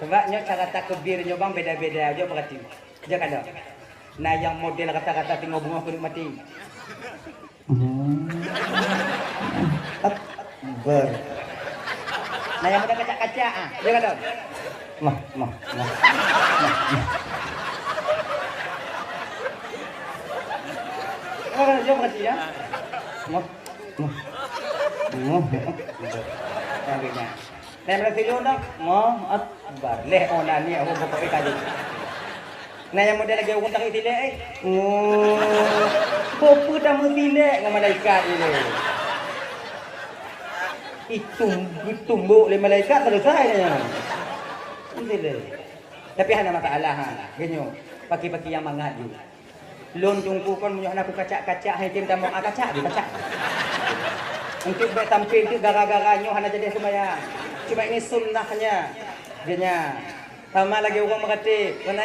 Sebab nyoe cara takbir nyoe bang beda-beda, jok peurati. Jok kalon. Na nyang model rata-rata singoh beungoh keuneuk maté. Akbar. Na nyang model kacak-kacak ah. Jok kalon. Mah, mah, mah. Mah, mah. Oh, jok peurati ya. Mah, mah. Mah, ya. Akbar. Nah, berarti lôn dah, Allahu Akbar. Leh, oh, nah, ni, aku pokok ikan tu. Nah, nyang model lagèe ureueng tarék silek, eh. Oh, boh peue tameusilek ngon malaikat ni. Itum, itumbok lé malaikat, selesai dah nyan. Silek. Tapi hana masalah, ha. Geunyoe, paki-paki nyang mangat ju. Lôn Teungku kon meunyoe hana kukacak-kacak, hai tem tamong, ah, kacak lé, kacak. Untuk bèk sampai tu gara-gara nyoe hana jadi seumayang. Cuma ini sunnahnya. Geunya. Sama lagèe ureueng meuratéb. Kon na,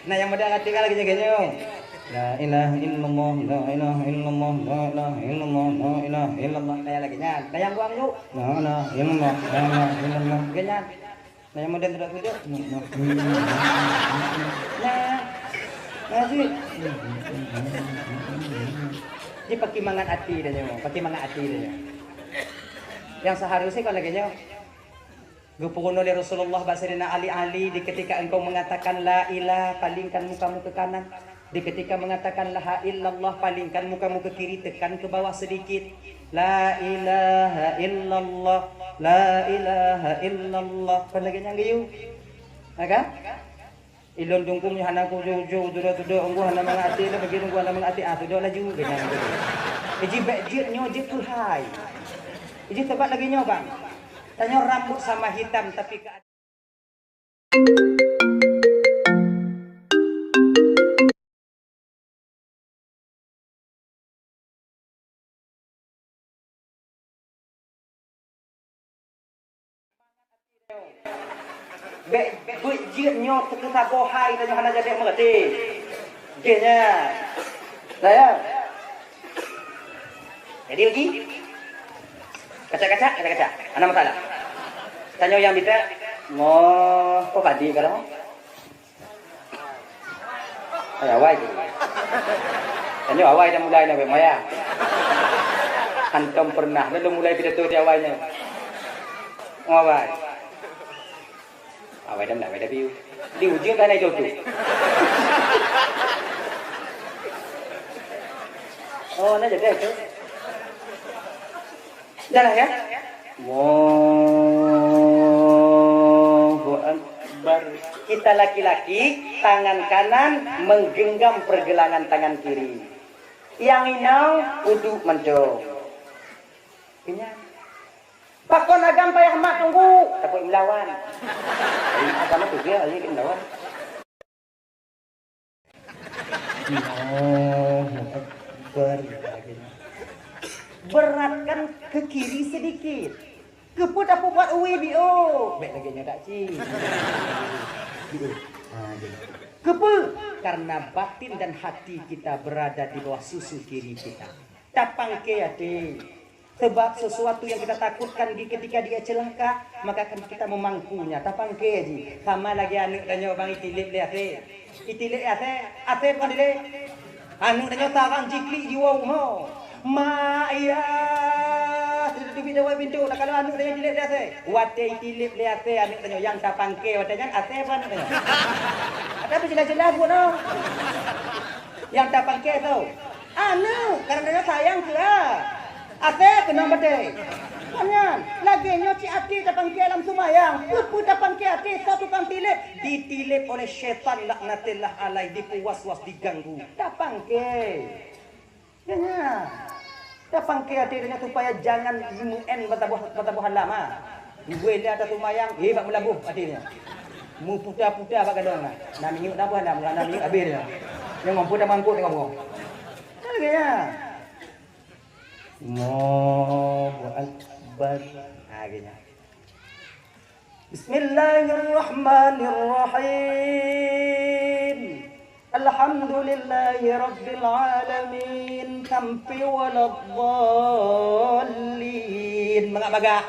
na nyang model ratéb kan lagèe nyoe, geunya. La ilaha illallah, la ilaha illallah, la ilaha illallah, la ilaha illallah. Na nyang lagèe nyan. Na nyang geuangguk. La ilaha illallah, la ilaha illallah. Geunya. Nah, nyang model duek-duek. Nah. Nah, sih. Jadi pakai mangat até tanyoe, pakai mangat até tanyoe. Nyang seuharusnya kon lagée nyoe. Geupeurunoe lé Rasulullah bak Saidina Ali, "Ali, di ketika engkau mengatakan la ilah, palingkan mukamu ke kanan. Di ketika mengatakan la ilaha illallah, palingkan mukamu ke kiri, tekan ke bawah sedikit. La ilaha illallah, la ilaha illallah." Kon lagée nyan geuyue. Ya kan? Ilôn dungkung nyoe hana kuju-ju, tudok-tudok, unggu hana mangat até, lôn bagi unggu hana mangat até, ah, tudok laju, geuhnyan. Iji bék jeuet nyoe jeuet keuhai. Iji teubat lagée nyoe, bang. Tanyoe rambut sama hitam, tapi keu Bék, bék jeuet nyoe teuka saboh hai tanyoe hana jadi meuti. Geuhnyan. Nah, ya. Jadi uji. Kacak-kacak, kacak-kacak. Hana masalah. Tanyoe nyang bitek, ngoh, kok padi kalau? Hai, awai tu. Tanyoe awai dah mulai na, maya. Hantom pernah dah mulai pidato di awai nyoe. Awai. Awai dah mulai, awai dah biu. Di ujung dah naik tu. Oh, na jadi tu. Dah lah ya. Allahu Akbar. Kita laki-laki, tangan kanan menggenggam pergelangan tangan kiri. Nyang inong uduk mantong. Ingat. Pakon agam payah mat tunggu, takut melawan. Agam tu dia, ayo melawan. Allahu Akbar. Beratkan ke kiri sedikit. Keupeue tapeubuet uwi biôh? Bék lagée nyoe dak cit. Biôh. Ha, jadi. Keupeue? Karena batin dan hati kita berada di bawah susu kiri kita. Tapangke até. Sebab sesuatu yang kita takutkan di ketika dia celaka, maka akan kita memangkunya. Tapangke jih. Sama lagée aneuk tanyoe bang itilep lé asèe. Itilep lé asèe, asèe bukan dilep. Aneuk tanyoe tarang jiklik jiwoe rumoh. Mak, ya. Sudah teubiet jaweueb pintoe. Nah, kalau aneuk tanyoe itilep lé asèe. Watèe itilep lé asèe aneuk tanyoe nyang tapangke watèe nyan asèe bukan aneuk tanyoe. Tapi jelas-jelas bunoe. Nyang tapangke tu. Aneuk, karena sayang keu a. Asèe keunong batèe. Kon nyan, lagèe nyoe cit até tapangke lam seumayang. Peue-peue tapangke até, soe tukang tilep? Ditilep oleh syaitan laknatillah alaih, dipeuwas-was, diganggu. Tapangke. Ya, ya. Tapangke até nyan supaya jangan jimeu'en bataboh, bataboh halam, ha. Iweh lé ata seumayang, eh, bak meulaboh até nyan. Meuputa-puta bak gadong nyan. Na minyeuk na boh halam, na minyeuk habéh nyan. Nyang mampu dah mangkuk tengok bengong. Lagèe nyan. Allahu Akbar. Ha, lagèe nyan. Bismillahirrahmanirrahim. Alhamdulillahirabbil alamin. Sampai waladdallin. Mangat bagah.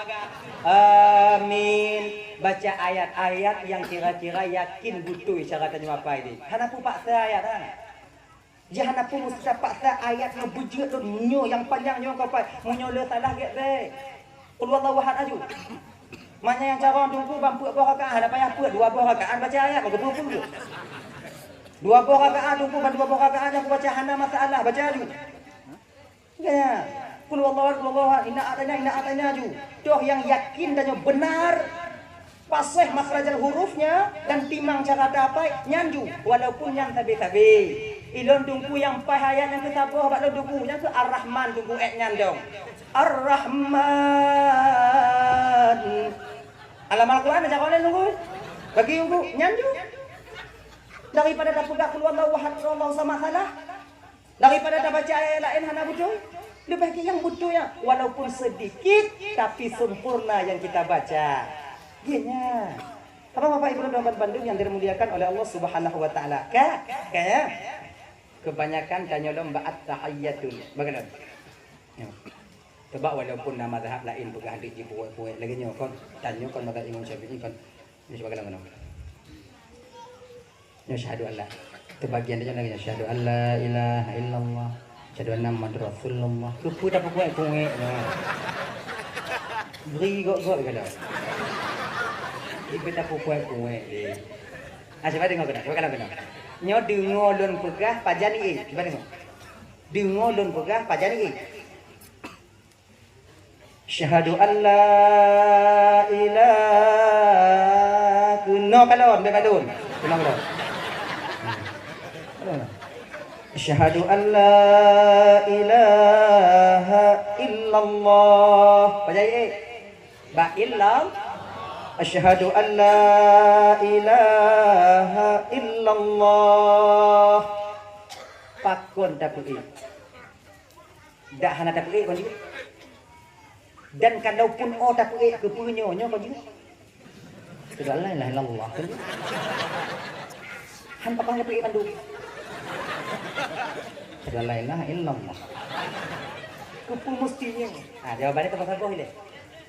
Amin. Baca ayat-ayat yang kira-kira yakin beutôi cara tanyoe hafai deh. Hana peue paksa ayat, ha. Jih hana peue meusti tapaksa ayat nyoe beujeuet lôn nyoe nyang panyang nyoe ka hafai. Meunyoe le salah gét bèk. Qul huwallahu ahad aju. Manyang nyang carông teungku ban peuet boh rakaat, hana payah peuet, dua boh rakaat baca ayat, bak geupeu-peu. Dua boh rakaat teungku ban dua boh rakaat nyang kubaca hana masalah, baca aju. Ya. Qul huwallahu ahad, qul huwallahu ahad, inna a'taina, inna a'taina aju. Toh nyang yakin dan nyang benar, paséh makhrajal hurufnya dan timang cara tahafai, nyan ju, walaupun nyan sabe-sabe. Ilôn teungku nyang paih ayat nyang keu saboh bak lôn teungku, nyang keu Ar-Rahman teungku, ék nyan dong. Ar-Rahman. Alam Al-Quran dah cakap lain teungku. Bagi teungku, nyan ju. Daripada tapeugah qul huwallahu ahad, qul huwallahu samad salah. Daripada tabaca ayat laén hana beutôi, leubeh gét nyang beutôi nyan, walaupun sedikit, tapi sempurna yang kita baca. Gét nyan. Bapak-bapak, Ibu dan Teman bandum yang dimuliakan oleh Allah Subhanahu wa Taala. Ka? Ka, ya? Kebanyakan tanyoe lom bak at-tahiyyatul. Bagaimana? Ya. Sebab walaupun na mazhab laén peugah deuek jipuwet-puwet lagèe nyoe kon, tanyoe kon mazhab Imam Syafi'i kon. Nyoe sibagoe lam keunoe. Nyoe syahadu an la. Teubagian tanyoe lagèe nyoe, syahadu an la ilaha illallah. Asyhadu anna Muhammadar Rasulullah. Keupeue tapeukuék-kuék nyoe? Bri gok-gok ka lom. Keupeue tapeukuék-kuék lé? Ah, cuba deungoe keunoe, cuba kalon keunoe. Nyoe deungoe lôn peugah pajan ié. Cuba deungoe. Deungoe lôn peugah pajan ié. Asyhadu an la ilaha, keunoe kalon, bèk kalon. Keunoe kalon. Asyhadu an la ilaha illallah. Pajan ié? Ba illam. Asyhadu an la ilaha illallah. Pakon tapeuék? Dak hana tapeuék kon jih. Dan kalaupun oh tapeuék, keupeue nyoe, nyoe kon jih? Asyhadu an la ilaha illallah. Han pakon tapeuék mandum. Asyhadu an la ilaha illallah. Keupeue musti nyoe? Ha, jawaban nyan teuma saboh ilèe.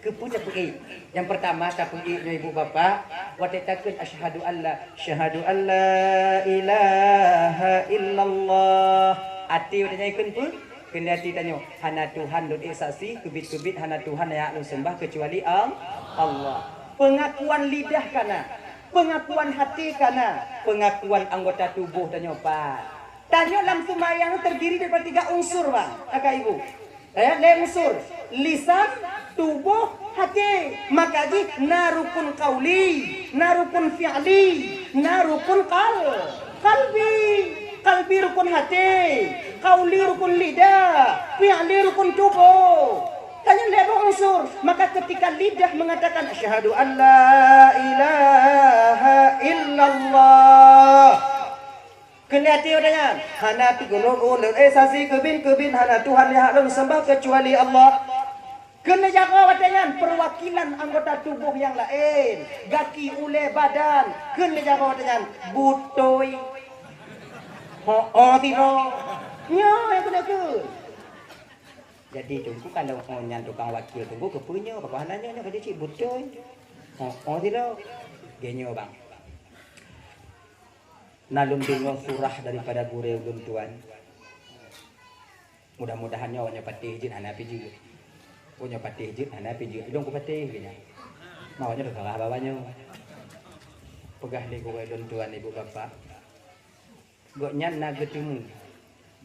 Keupeue tapeuék? Nyang peurtama tapeuék nyoe ibu bapak, watèe takheun asyhadu an la, asyhadu an la ilaha illallah. Até watèe nyan ikheun peue? Keuneuk até tanyoe, hana Tuhan rot ék saksi, keubiet-keubiet hana Tuhan nyang hak lôn seumbah keucuali Al-, Allah. Peungakuan lidah ka na, peungakuan haté ka na, peungakuan anggota tuboh tanyoe pat. Tanyoe lam seumayang terdiri daripada tiga unsur, bang, kakak ibu. Eh, lhèe unsur. Lisan, tuboh, haté. Maka jih na rukun qauli, na rukun fi'li, na rukun qal-, qalbi. Qalbi rukun haté, qauli rukun lidah, fi'li rukun tuboh. Tanyoe lhèe boh unsur. Maka ketika lidah mengatakan, "Asyhadu an la ilaha illallah." Keuneuk até watèe nyan, hana Tuhan rot ék saksi, keubiet-keubiet hana Tuhan nyang hak lôn seumbah keucuali Allah. Keuneuk jaroe watèe nyan, peuwakilan anggota tuboh nyang laén, gaki, ulèe, badan, keuneuk jaroe watèe nyan, beutôi. Ho-, oh, sidroe. Nyoe nyang keuneuk kheun. Jadi, Teungku, kalau nyan tukang wakil Teungku, keupeue nyoe? Pakon hana nyoe, nyoe ka jeuet cit beutôi. Oh, oh, sidroe. Geuh nyoe, bang. Na lôn deungoe surah daripada gurèe ulôn tuan. Mudah-mudahan nyoe awaknyoe patéh jeuet hana pih jeuet. Awaknyoe patéh jeuet hana pih jeuet. Ilôn kupatéh keu nyan. Nah, awaknyoe teuka bak awaknyoe. Peugah lé gurèe ulôn tuan ibu bapak. Gobnyan na geuteumé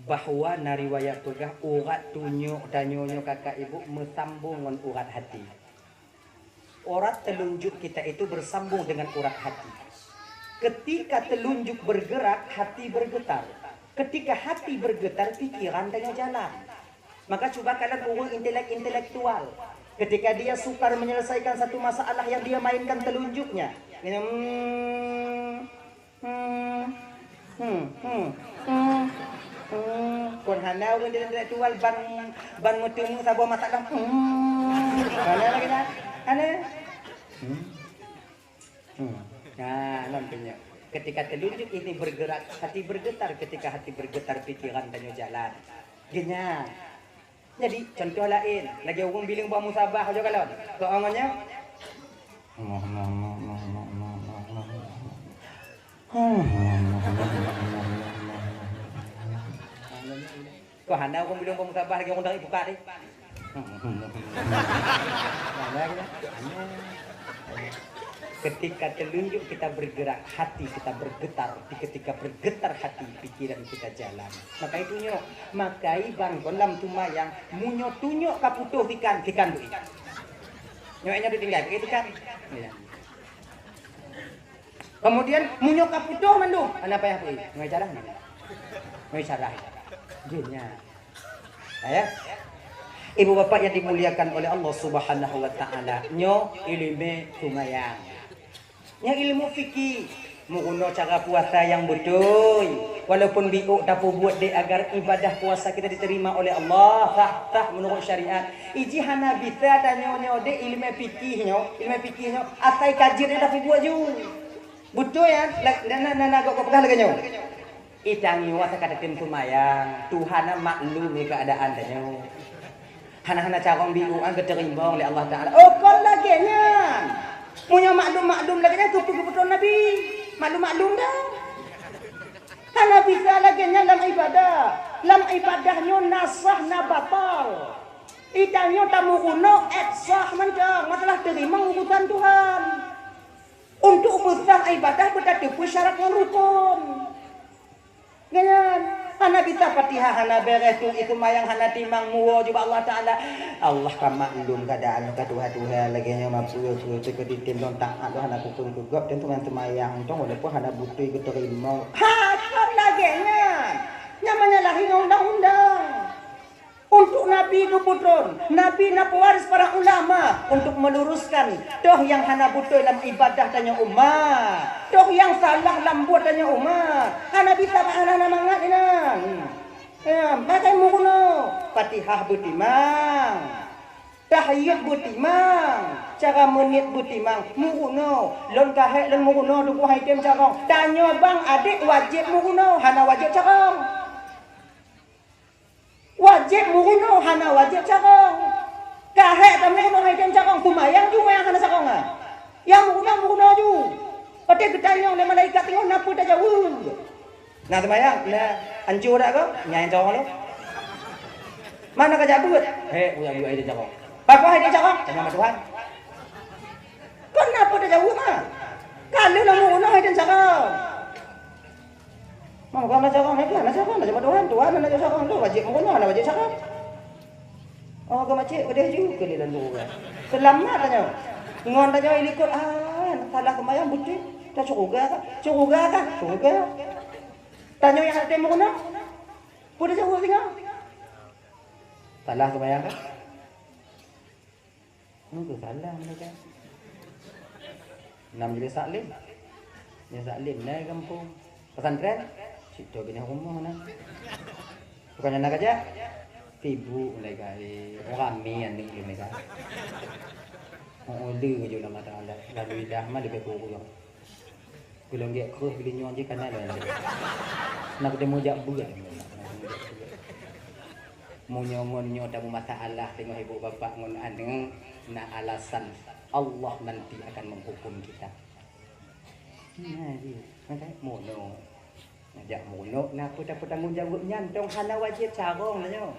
bahwa na riwayat peugah urat tunyok tanyoe nyoe kakak ibu meusambong ngon urat haté. Urat telunjuk kita itu bersambung dengan urat hati. Ketika telunjuk bergerak, hati bergetar. Ketika hati bergetar, pikiran tanyoe jalan. Maka cuba kalon ureueng intelek-intelektual. Ketika dia sukar menyelesaikan satu masalah yang dia mainkan telunjuknya. Dia, hmm, Hmm. Hmm, hmm, hmm, hmm. Kon hana ureueng intelektual ban, ban meuteumé saboh masalah. Hmm. Hana lagèe nyan. Hana. Hmm. Hmm. Nah, ngon tanyoe. Ketika telunjuk ini bergerak, hati bergetar. Ketika hati bergetar, pikiran tanyoe jalan. Geuh nyan. Jadi, contoh laén, lagèe ureueng bileueng bak musabah, ajoh kalon. Keu ngon nyan? Kok hana ureueng bileueng bak musabah lagèe ureueng dari pukat deh? Ketika telunjuk kita bergerak, hati kita bergetar. Di ketika bergetar hati, pikiran kita jalan. Maka itu nyoe, maka i bang kon lam seumayang, meunyoe tunyok ka putôh sikan, sikan beuet. Nyoe nyoe ditinggai, beuet sikan. Ya. Kemudian, meunyoe ka putôh mandum, hana payah beuet. Nyoe carah nyoe. Nyoe carah. Jeuet nyan. Ya. Ibu bapak yang dimuliakan oleh Allah Subhanahu wa Taala, nyoe ileumèe seumayang. Nyoe ilmu fikih, meurunoe cara puasa nyang beutôi. Walaupun biôk tapeubuet deh agar ibadah puasa kita diterima oleh Allah, sah, sah menurut syariat. Iji hana bisa tanyoe nyoe deh ileumèe fikih nyoe, ileumèe fikih nyoe, asai ka jeuet nyan tapeubuet ju. Beutôi ya? La-, na, na, na, na, gok, gok peugah lagèe nyoe. Itanyoe asa ka tatem seumayang, Tuhan na maklum lé keuadaan tanyoe. Hana-hana carông biôk nyan geuteurimong lé Allah Taala. Oh, kon lagèe nyan. Meunyoe maklum-maklum lagèe nyan, keupeue geupeutrön Nabi? Maklum-maklum dah. Hana bisa lagèe nyan lam ibadah. Lam ibadah nyoe na sah na batal. Itanyoe tameurunoe ék sah mantong, masalah teurimong urusan Tuhan. Untuk beusah ibadah beutateupeue syarat ngon rukon. Nyan, hana bisa Fatihah, hana béreh tu, itu mayang hana timang, muwoe ju bak Allah Taala. Allah ka maklum keuadaan ka tuha-tuha lagée nyoe, mapeue-peue teuka ditem lôn taat lôn hana kukon keu gob, dan teuma seumayang tong walaupun hana beutôi geuteurimong. Ha, kon lagée nyan. Nyan menyalahi undang-undang. Untuk Nabi geupeutrön, Nabi na pewaris para ulama untuk meluruskan toh nyang hana beutôi lam ibadah tanyoe umat, toh nyang salah lam buet tanyoe umat. Hana bisa hana mangat inan. Ya, pakai meurunoe, Fatihah beutimang, tahiyat beutimang, cara meuniet beutimang, meurunoe. Lôn ka hék lôn meurunoe tuboh hai tem carông. Tanyoe bang adék wajéb meurunoe, hana wajéb carông. Wajéb meurunoe, hana wajéb carông. Ka hék tameurunoe hai tem carông, seumayang ju nyang hana carông, ha. Nyang meurunoe, meurunoe ju. Watée geutanyong lé malaikat teungoh na peue tajaweueb. Na seumayang, na anco dak kah? Nyang carông lom. Mana ka jak beuet? Hék, uyak beuet hai tem carông. Pakon hai tem carông? Tanyong bak Tuhan. Kon na peue tajaweueb, ha? Ka lheueh na meurunoe hai tem carông. Maka na carông, na carông, na carông, na carông Tuhan, Tuhan na carông, tu wajéb meurunoe, na wajéb carông. Oh, ka macet, keudeh ju keu lé lalu. Seulamat tanyoe. Ngon tanyoe ilikot, ah, salah seumayang beutôi. Ta syuruga kah? Syuruga kah? Syuruga. Tanyoe nyang hana teurimong meurunoe. Peue jaweueb singoh? Salah seumayang kah? Nunggu salah mereka. Nam jadi taklim. Jadi taklim na gampông. Pesantren, situ bina rumah na. Bukannya nak aja. Sibuk mulai kali. Orang ramai yang dengar mereka. Oh, lu je nama taala. Lalu dah mah lebih kurang. Geulong gét kheueh geulinyueng jih kana lôn. Na keuteumeu jak beuet. Meunyoe ngon nyoe tameumasalah teungoh ibu bapak ngon aneuk, na alasan Allah nanti akan menghukum kita. Nah, jih. Meunoe. Ngajak meurunoe, na peue tapeutanggong jaweueb nyan, dong hana wajéb carông tanyoe.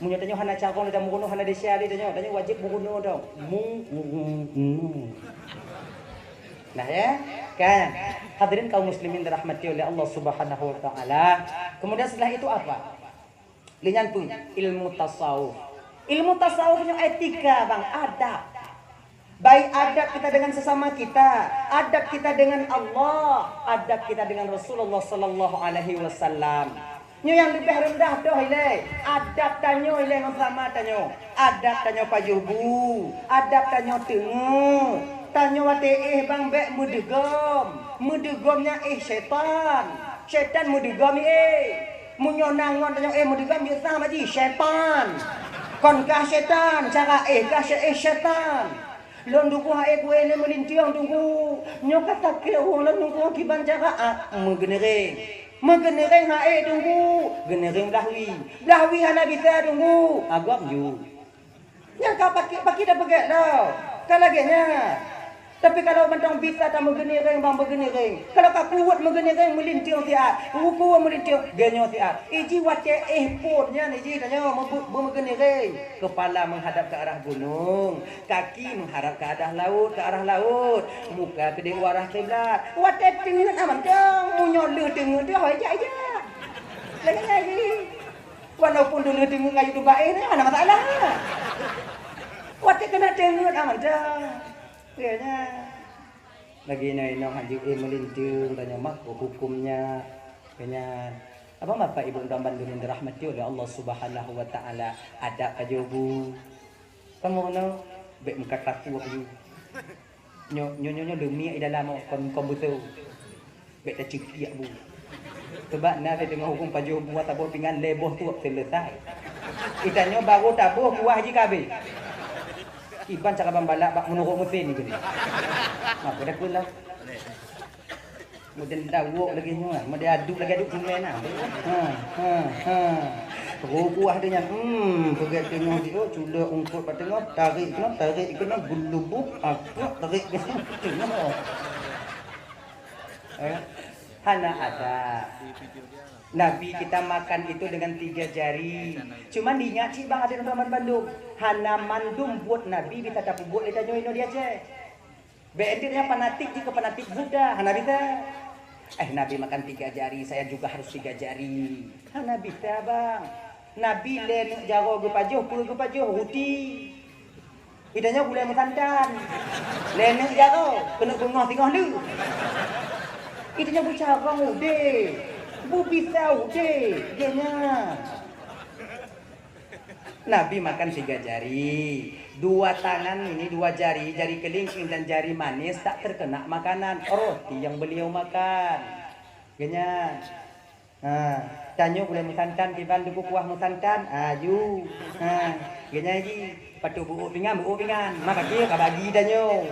Meunyoe tanyoe hana carông lé tameurunoe, hana desya lé tanyoe, tanyoe wajéb meurunoe dong. Mu-, mu-, mu-, mu-. Nah, ya, kan? Hadirin kaum muslimin dirahmati oleh Allah Subhanahu wa Ta'ala. Kemudian setelah itu apa? Lé nyan peue? Ilmu tasawuf. Ilmu tasawuf nyoe etika, bang, adab. Baik adab kita dengan sesama kita, adab kita dengan Allah, adab kita dengan Rasulullah sallallahu alaihi wasallam. Nyoe nyang leubeh reundah toh ilée, adab tanyoe ilée ngon sesama tanyoe. Adab tanyoe pajoh bu, adab tanyoe teungeut. Tanyoe watée éh bang bék meudeugom. Meudeugom nyan éh syaitan. Syaitan meudeugom éh. Meunyoe na ngon tanyoe éh meudeugom, jeuet sah maji, syaitan. Kon kah syaitan, cara éh kah syai-, éh syaitan. Lôn tuboh hai kueh lé meulintieng Teungku. Nyoe ka sakét ureueng lôn Teungku kiban cara, ah, meugeuniréng. Meugeuniréng hai Teungku, geuniréng blah wie. Blah wie hana bisa Teungku, agam ju. Nyang ka pakri-pakri dah peugét dah. Ka lagée nyan. Tapi kalau mantong bisa tameugeuniréng bang meugeuniréng. Kalau ka kuweuet meugeuniréng meulintieng siat. Kuweuet meulintieng geunyoe siat. Iji watée éh phon nyan iji tanyoe meu-, meugeuniréng. Kepala menghadap ke arah gunung. Kaki meuharab keu arah laôt, keu arah laôt, muka keudeh u arah kiblat. Watée teungeut na mantong, meunyoe lheueh teungeut teuh, hôi jak-jak. Lagée nyan jih. Walaupun lheueh teungeut ngon yue tuba éh, hana masalah. Watée keuneuk teungeut na mantong. Iya nyan. Lagée nyoe inong hana jeuet meulinteung, tanyoe makruh huköm nyan. Keu nyan, abang bapak ibu dan bandum nyang dirahmati oleh Allah Subhanahu wa Taala, adab pajoh bu. Kamoe nyoe bék meukat takue ju. Nyoe, nyoe, nyoe, nyoe leumiek di dalam kon, kon beutôi. Bék taceukiek bu. Sabab na teudeungoe huköm pajoh bu, taboh pingan lhèe boh trôk seuleusai. Di tanyoe barô taboh kuah jih ka abéh. Kiban cara ban balak bak meunurot meusén nyoe geuh. Maka dah keulah. Model dawok lagèe nyoe, model aduk lagèe aduk sungai na. Ha, ha, ha. Roh kuah dia nyan, hmm, peugèt teungoh di, oh, culok ungkot bak teungoh, tarék keunoe, tarék keunoe, geulubuk, akak, tarék keunoe, teungoh. Eh, hana adab. Nabi kita makan itu dengan tiga jari. Cuman ingat cit bang, adoe bandum, hana mandum buet Nabi bisa tapeubuet lé tanyoe inoe di Aceh. Bèk enteuk nyan fanatik jih keu fanatik Buddha, hana bisa. Eh, Nabi makan tiga jari, saya juga harus tiga jari. Hana bisa, bang. Nabi lhèe neuk jaroe geupajoh, peue geupajoh? Ruti. Geutanyoe gulèe meusantan. Lhèe neuk jaroe, keuneuk beungoh singoh lheueh. Geutanyoe beucarông udép. Beubisa udép. Geuh nyan. Nabi makan tiga jari. Dua tangan ini, dua jari, jari kelingking dan jari manis tak terkena makanan roti yang beliau makan. Geuh nyan. Ha, tanyoe gulèe meusantan, kiban teungku kuah meusantan, aju. Ha, geuh nyan jih. Patot beuôk pingan, beuôk pingan. Maka ka bagi tanyoe.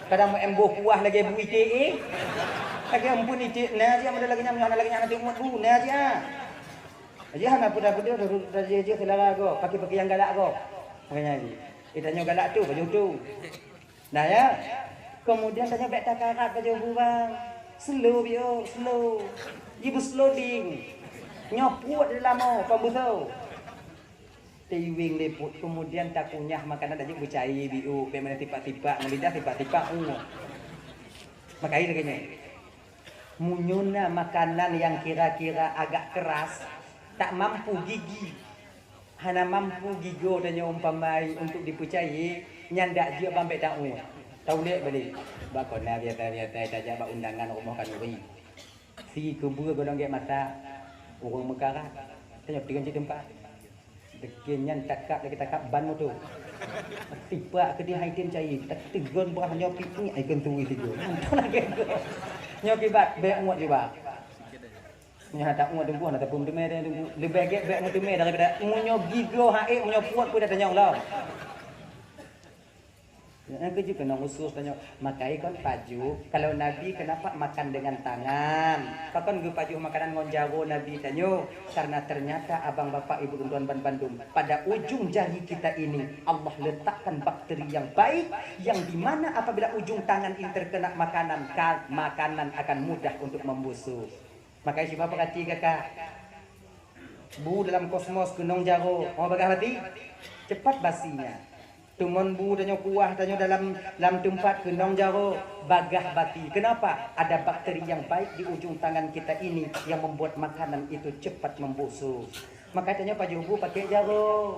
Kadang meu-, em boh kuah lagèe bu iték, eh. Lagèe amphon iték, na jih, meunyoe lagèe nyan, meunyoe hana lagèe nyan, nanti umat bu, na jih, ah. Jih hana peue-peue, dah, dah, dah, jih, jih, selara gob, pakai-pakai nyang galak gob. Makanya jih. Eh, tanyoe galak tu, baju tu. Nah, ya. Kemudian tanyoe bèk takarat baju bu, bang. Slow, biôh, slow. Jih beu-slow ding. Nyoe puet di lama, pembusau. Tiweng liput, kemudian takunyah makanan, tajak beucai biôh, bèk meunan tipak-tipak, ngon lidah tipak-tipak, uh. Makajih lagèe nyoe. Meunyoe na makanan nyang kira-kira agak keras, tak mampu gigi, hana mampu gigoe tanyoe umpamai untuk dipeucayai, nyan dak jeuet bang, bèk ta-, taulèe balek. Bak kona biasa-biasa tajak bak undangan rumoh khanuri. Si keubeu golom gèt masak, ureueng meukarat, tanyoe teureun cit teumpat. Lagèe nyan takab, lagèe takab ban moto. Tipak keudéh hai tem cai, tak teugon beuh nyoe pi ngiek ai keuntui tiga. Mantong lagèe tu. Nyoe kibat bèk muet juga. Nyoe tak muet teungku, na tapeuteumé deh teungku. Leubeh gèt bèk meuteumé daripada meunyoe gigoe hai, meunyoe puet pun dah tanyong lom. Nyang keujeuet keunoe khusos tanyoe, makai kon pajoh. Kalau Nabi kenapa makan dengan tangan? Pakon geupajoh makanan ngon jaroe Nabi tanyoe? Karena ternyata abang bapak ibu dan tuan ban bandum, pada ujung jari kita ini Allah letakkan bakteri yang baik, yang dimana apabila ujung tangan ini terkena makanan, ka-, makanan akan mudah untuk membusuk. Makai cuba peurati kakak. Bu dalam kosmos keunong jaroe, oh, bagah bati, cepat basinya. Teumon bu tanyoe kuah tanyoe dalam, lam teumpat keunong jaroe, bagah bati. Kenapa? Ada bakteri yang baik di ujung tangan kita ini yang membuat makanan itu cepat membusuk. Maka tanyoe pajoh bu pakai jaroe.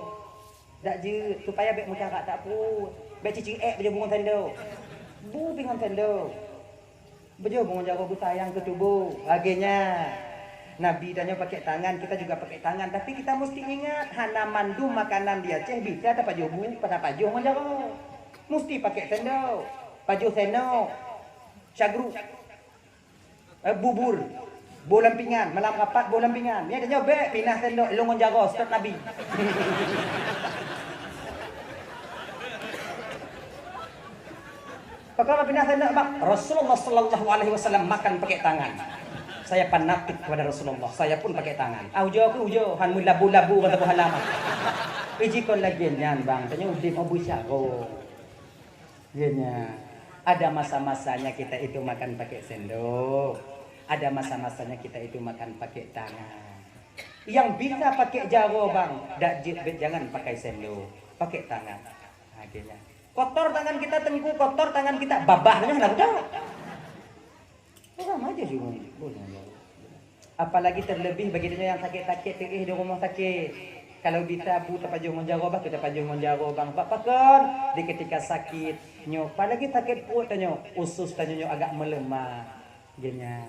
Dak jeuet, supaya bèk meukarat tak pruet. Bèk cicing èk pajoh bu ngon sendok. Bu pi ngon sendok. Beujeuet meungon jaroe beusayang keu tuboh. Lagèe nyan, Nabi tanyoe pakai tangan, kita juga pakai tangan. Tapi kita mesti ingat, hana mandum makanan di Aceh bisa tapajoh bu, tapajoh ngon jaroe. Mesti pakai sendok. Pajoh sendok. Syagru. Eh, bubur. Boh lam pingan. Malam rapat boh lam pingan. Nyan tanyoe bèk pinah sendok, lôn ngon jaroe, stop Nabi. Pakon Nabi na sendok, bang? Rasulullah sallallahu alaihi wasallam makan pakai tangan. Saya fanatik kepada Rasulullah, saya pun pakai tangan. Ah, ujoe keuh ujoe, han meulabu-labu bak saboh halaman. Eh, jikon lagèe nyan, bang, tanyoe udép meubeusyaro. Iya nyan. Ada masa-masanya kita itu makan pakai sendok. Ada masa-masanya kita itu makan pakai tangan. Yang bisa pakai jaroe, bang, dak jeuet, jangan pakai sendok, pakai tangan. Ha, akhirnya. Kotor tangan kita, Teungku, kotor tangan kita, babah nyoe hana geuda. Orang aja juga boleh. Apalagi terlebih bagi tanyoe nyang sakét-sakét teuéh di rumoh sakét. Kalau bisa bu tapajoh ngon jaroe, bah tapajoh ngon jaroe, bang. Bak pakon di ketika sakét nyoe, apalagi sakét pruet tanyoe, usus tanyoe nyoe agak meuleumah. Geuhnyan.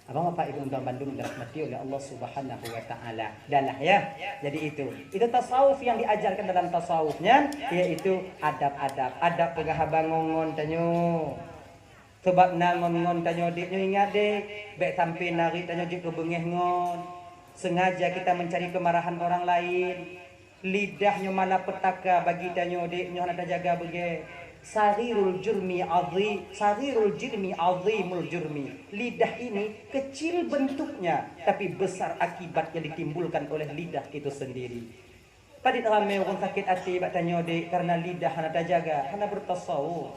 Abang Bapak Ibu tuan bandum dirahmati oleh Allah Subhanahu wa Ta'ala. Dah lah, ya. Jadi itu. Itu tasawuf yang diajarkan dalam tasawuf nyan, yaitu adab-adab. Adab peugah haba ngon-ngon tanyoe. Sebab na ngon-ngon tanyoe dek nyoe ingat dek, bèk sampai narit tanyoe jeuet keu beungèh ngon. Sengaja kita mencari kemarahan orang lain. Lidah nyoe malapetaka bagi tanyoe dek nyoe hana tajaga beugèt. Saghirul jurmi azim, saghirul jurmi azimul jurmi. Lidah ini kecil bentuknya, tapi besar akibat yang ditimbulkan oleh lidah itu sendiri. Padit ramé ureueng sakét até bak tanyoe dek karena lidah hana tajaga, hana bertasawuf.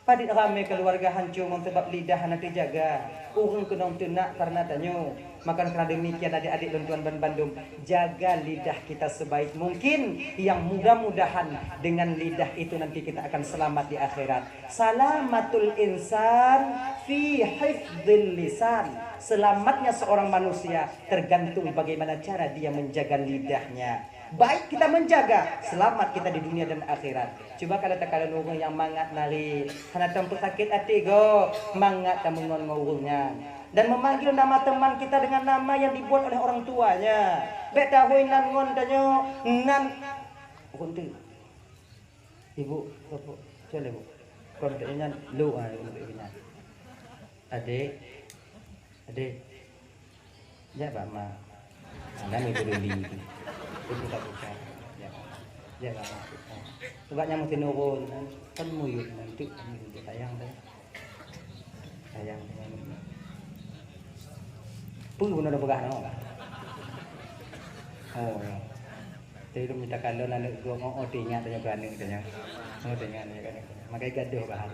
Padit ramé keuluwarga hanco ngon sabab lidah hana teujaga, ureueng keunong teunak karena tanyoe. Maka karena demikian, adik-adik lôn tuan ban bandum, jaga lidah kita sebaik mungkin, yang mudah-mudahan dengan lidah itu nanti kita akan selamat di akhirat. Salamatul insan fi hifdzil lisan. Selamatnya seorang manusia tergantung bagaimana cara dia menjaga lidahnya. Baik kita menjaga, selamat kita di dunia dan akhirat. Cuba kalau takalon ureuëng nyang mangat nari, hana tapeusakét até gob, mangat tameungon ngon ureuëng nyan. Dan memanggil nama teman kita dengan nama yang dibuat oleh orang tuanya. Bék tahôi nan ngon tanyoe, nan. Ureuëng tu. Ibu, apa? Cuba, Ibu. Kon tanyoe nyan, lu, ah, ibu nyan. Adik. Adik. Jak bak mak. Nah, ni guru li. Itu tak buka. Jak. Jak bak mak. Sebab nyang mesti nurun, kan muyup nanti, nanti sayang tu. Sayang tu. Pun pun ada pegang no. Oh, ya. Jadi tu minta kalau anak gua mau, oh, tengok tanya ke anak tanya. Oh, tengok anak anak. Makai gaduh bahan.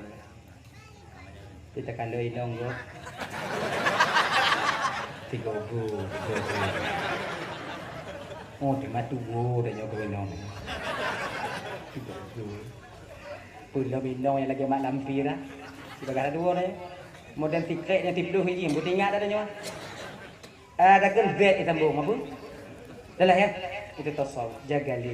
Kita kalau inong go. Tiga go, tiga go. Oh, di matu go dah nyogo inong. Tiga go. Pun lo inong yang lagi mak lampir ah. Sudah ada dua dah. Modern tikrek yang tipluh ini, buat ingat ada nyogo. Ada kan bed di tambung apa? Dah lah ya. Itu tasawuf, jaga lidah.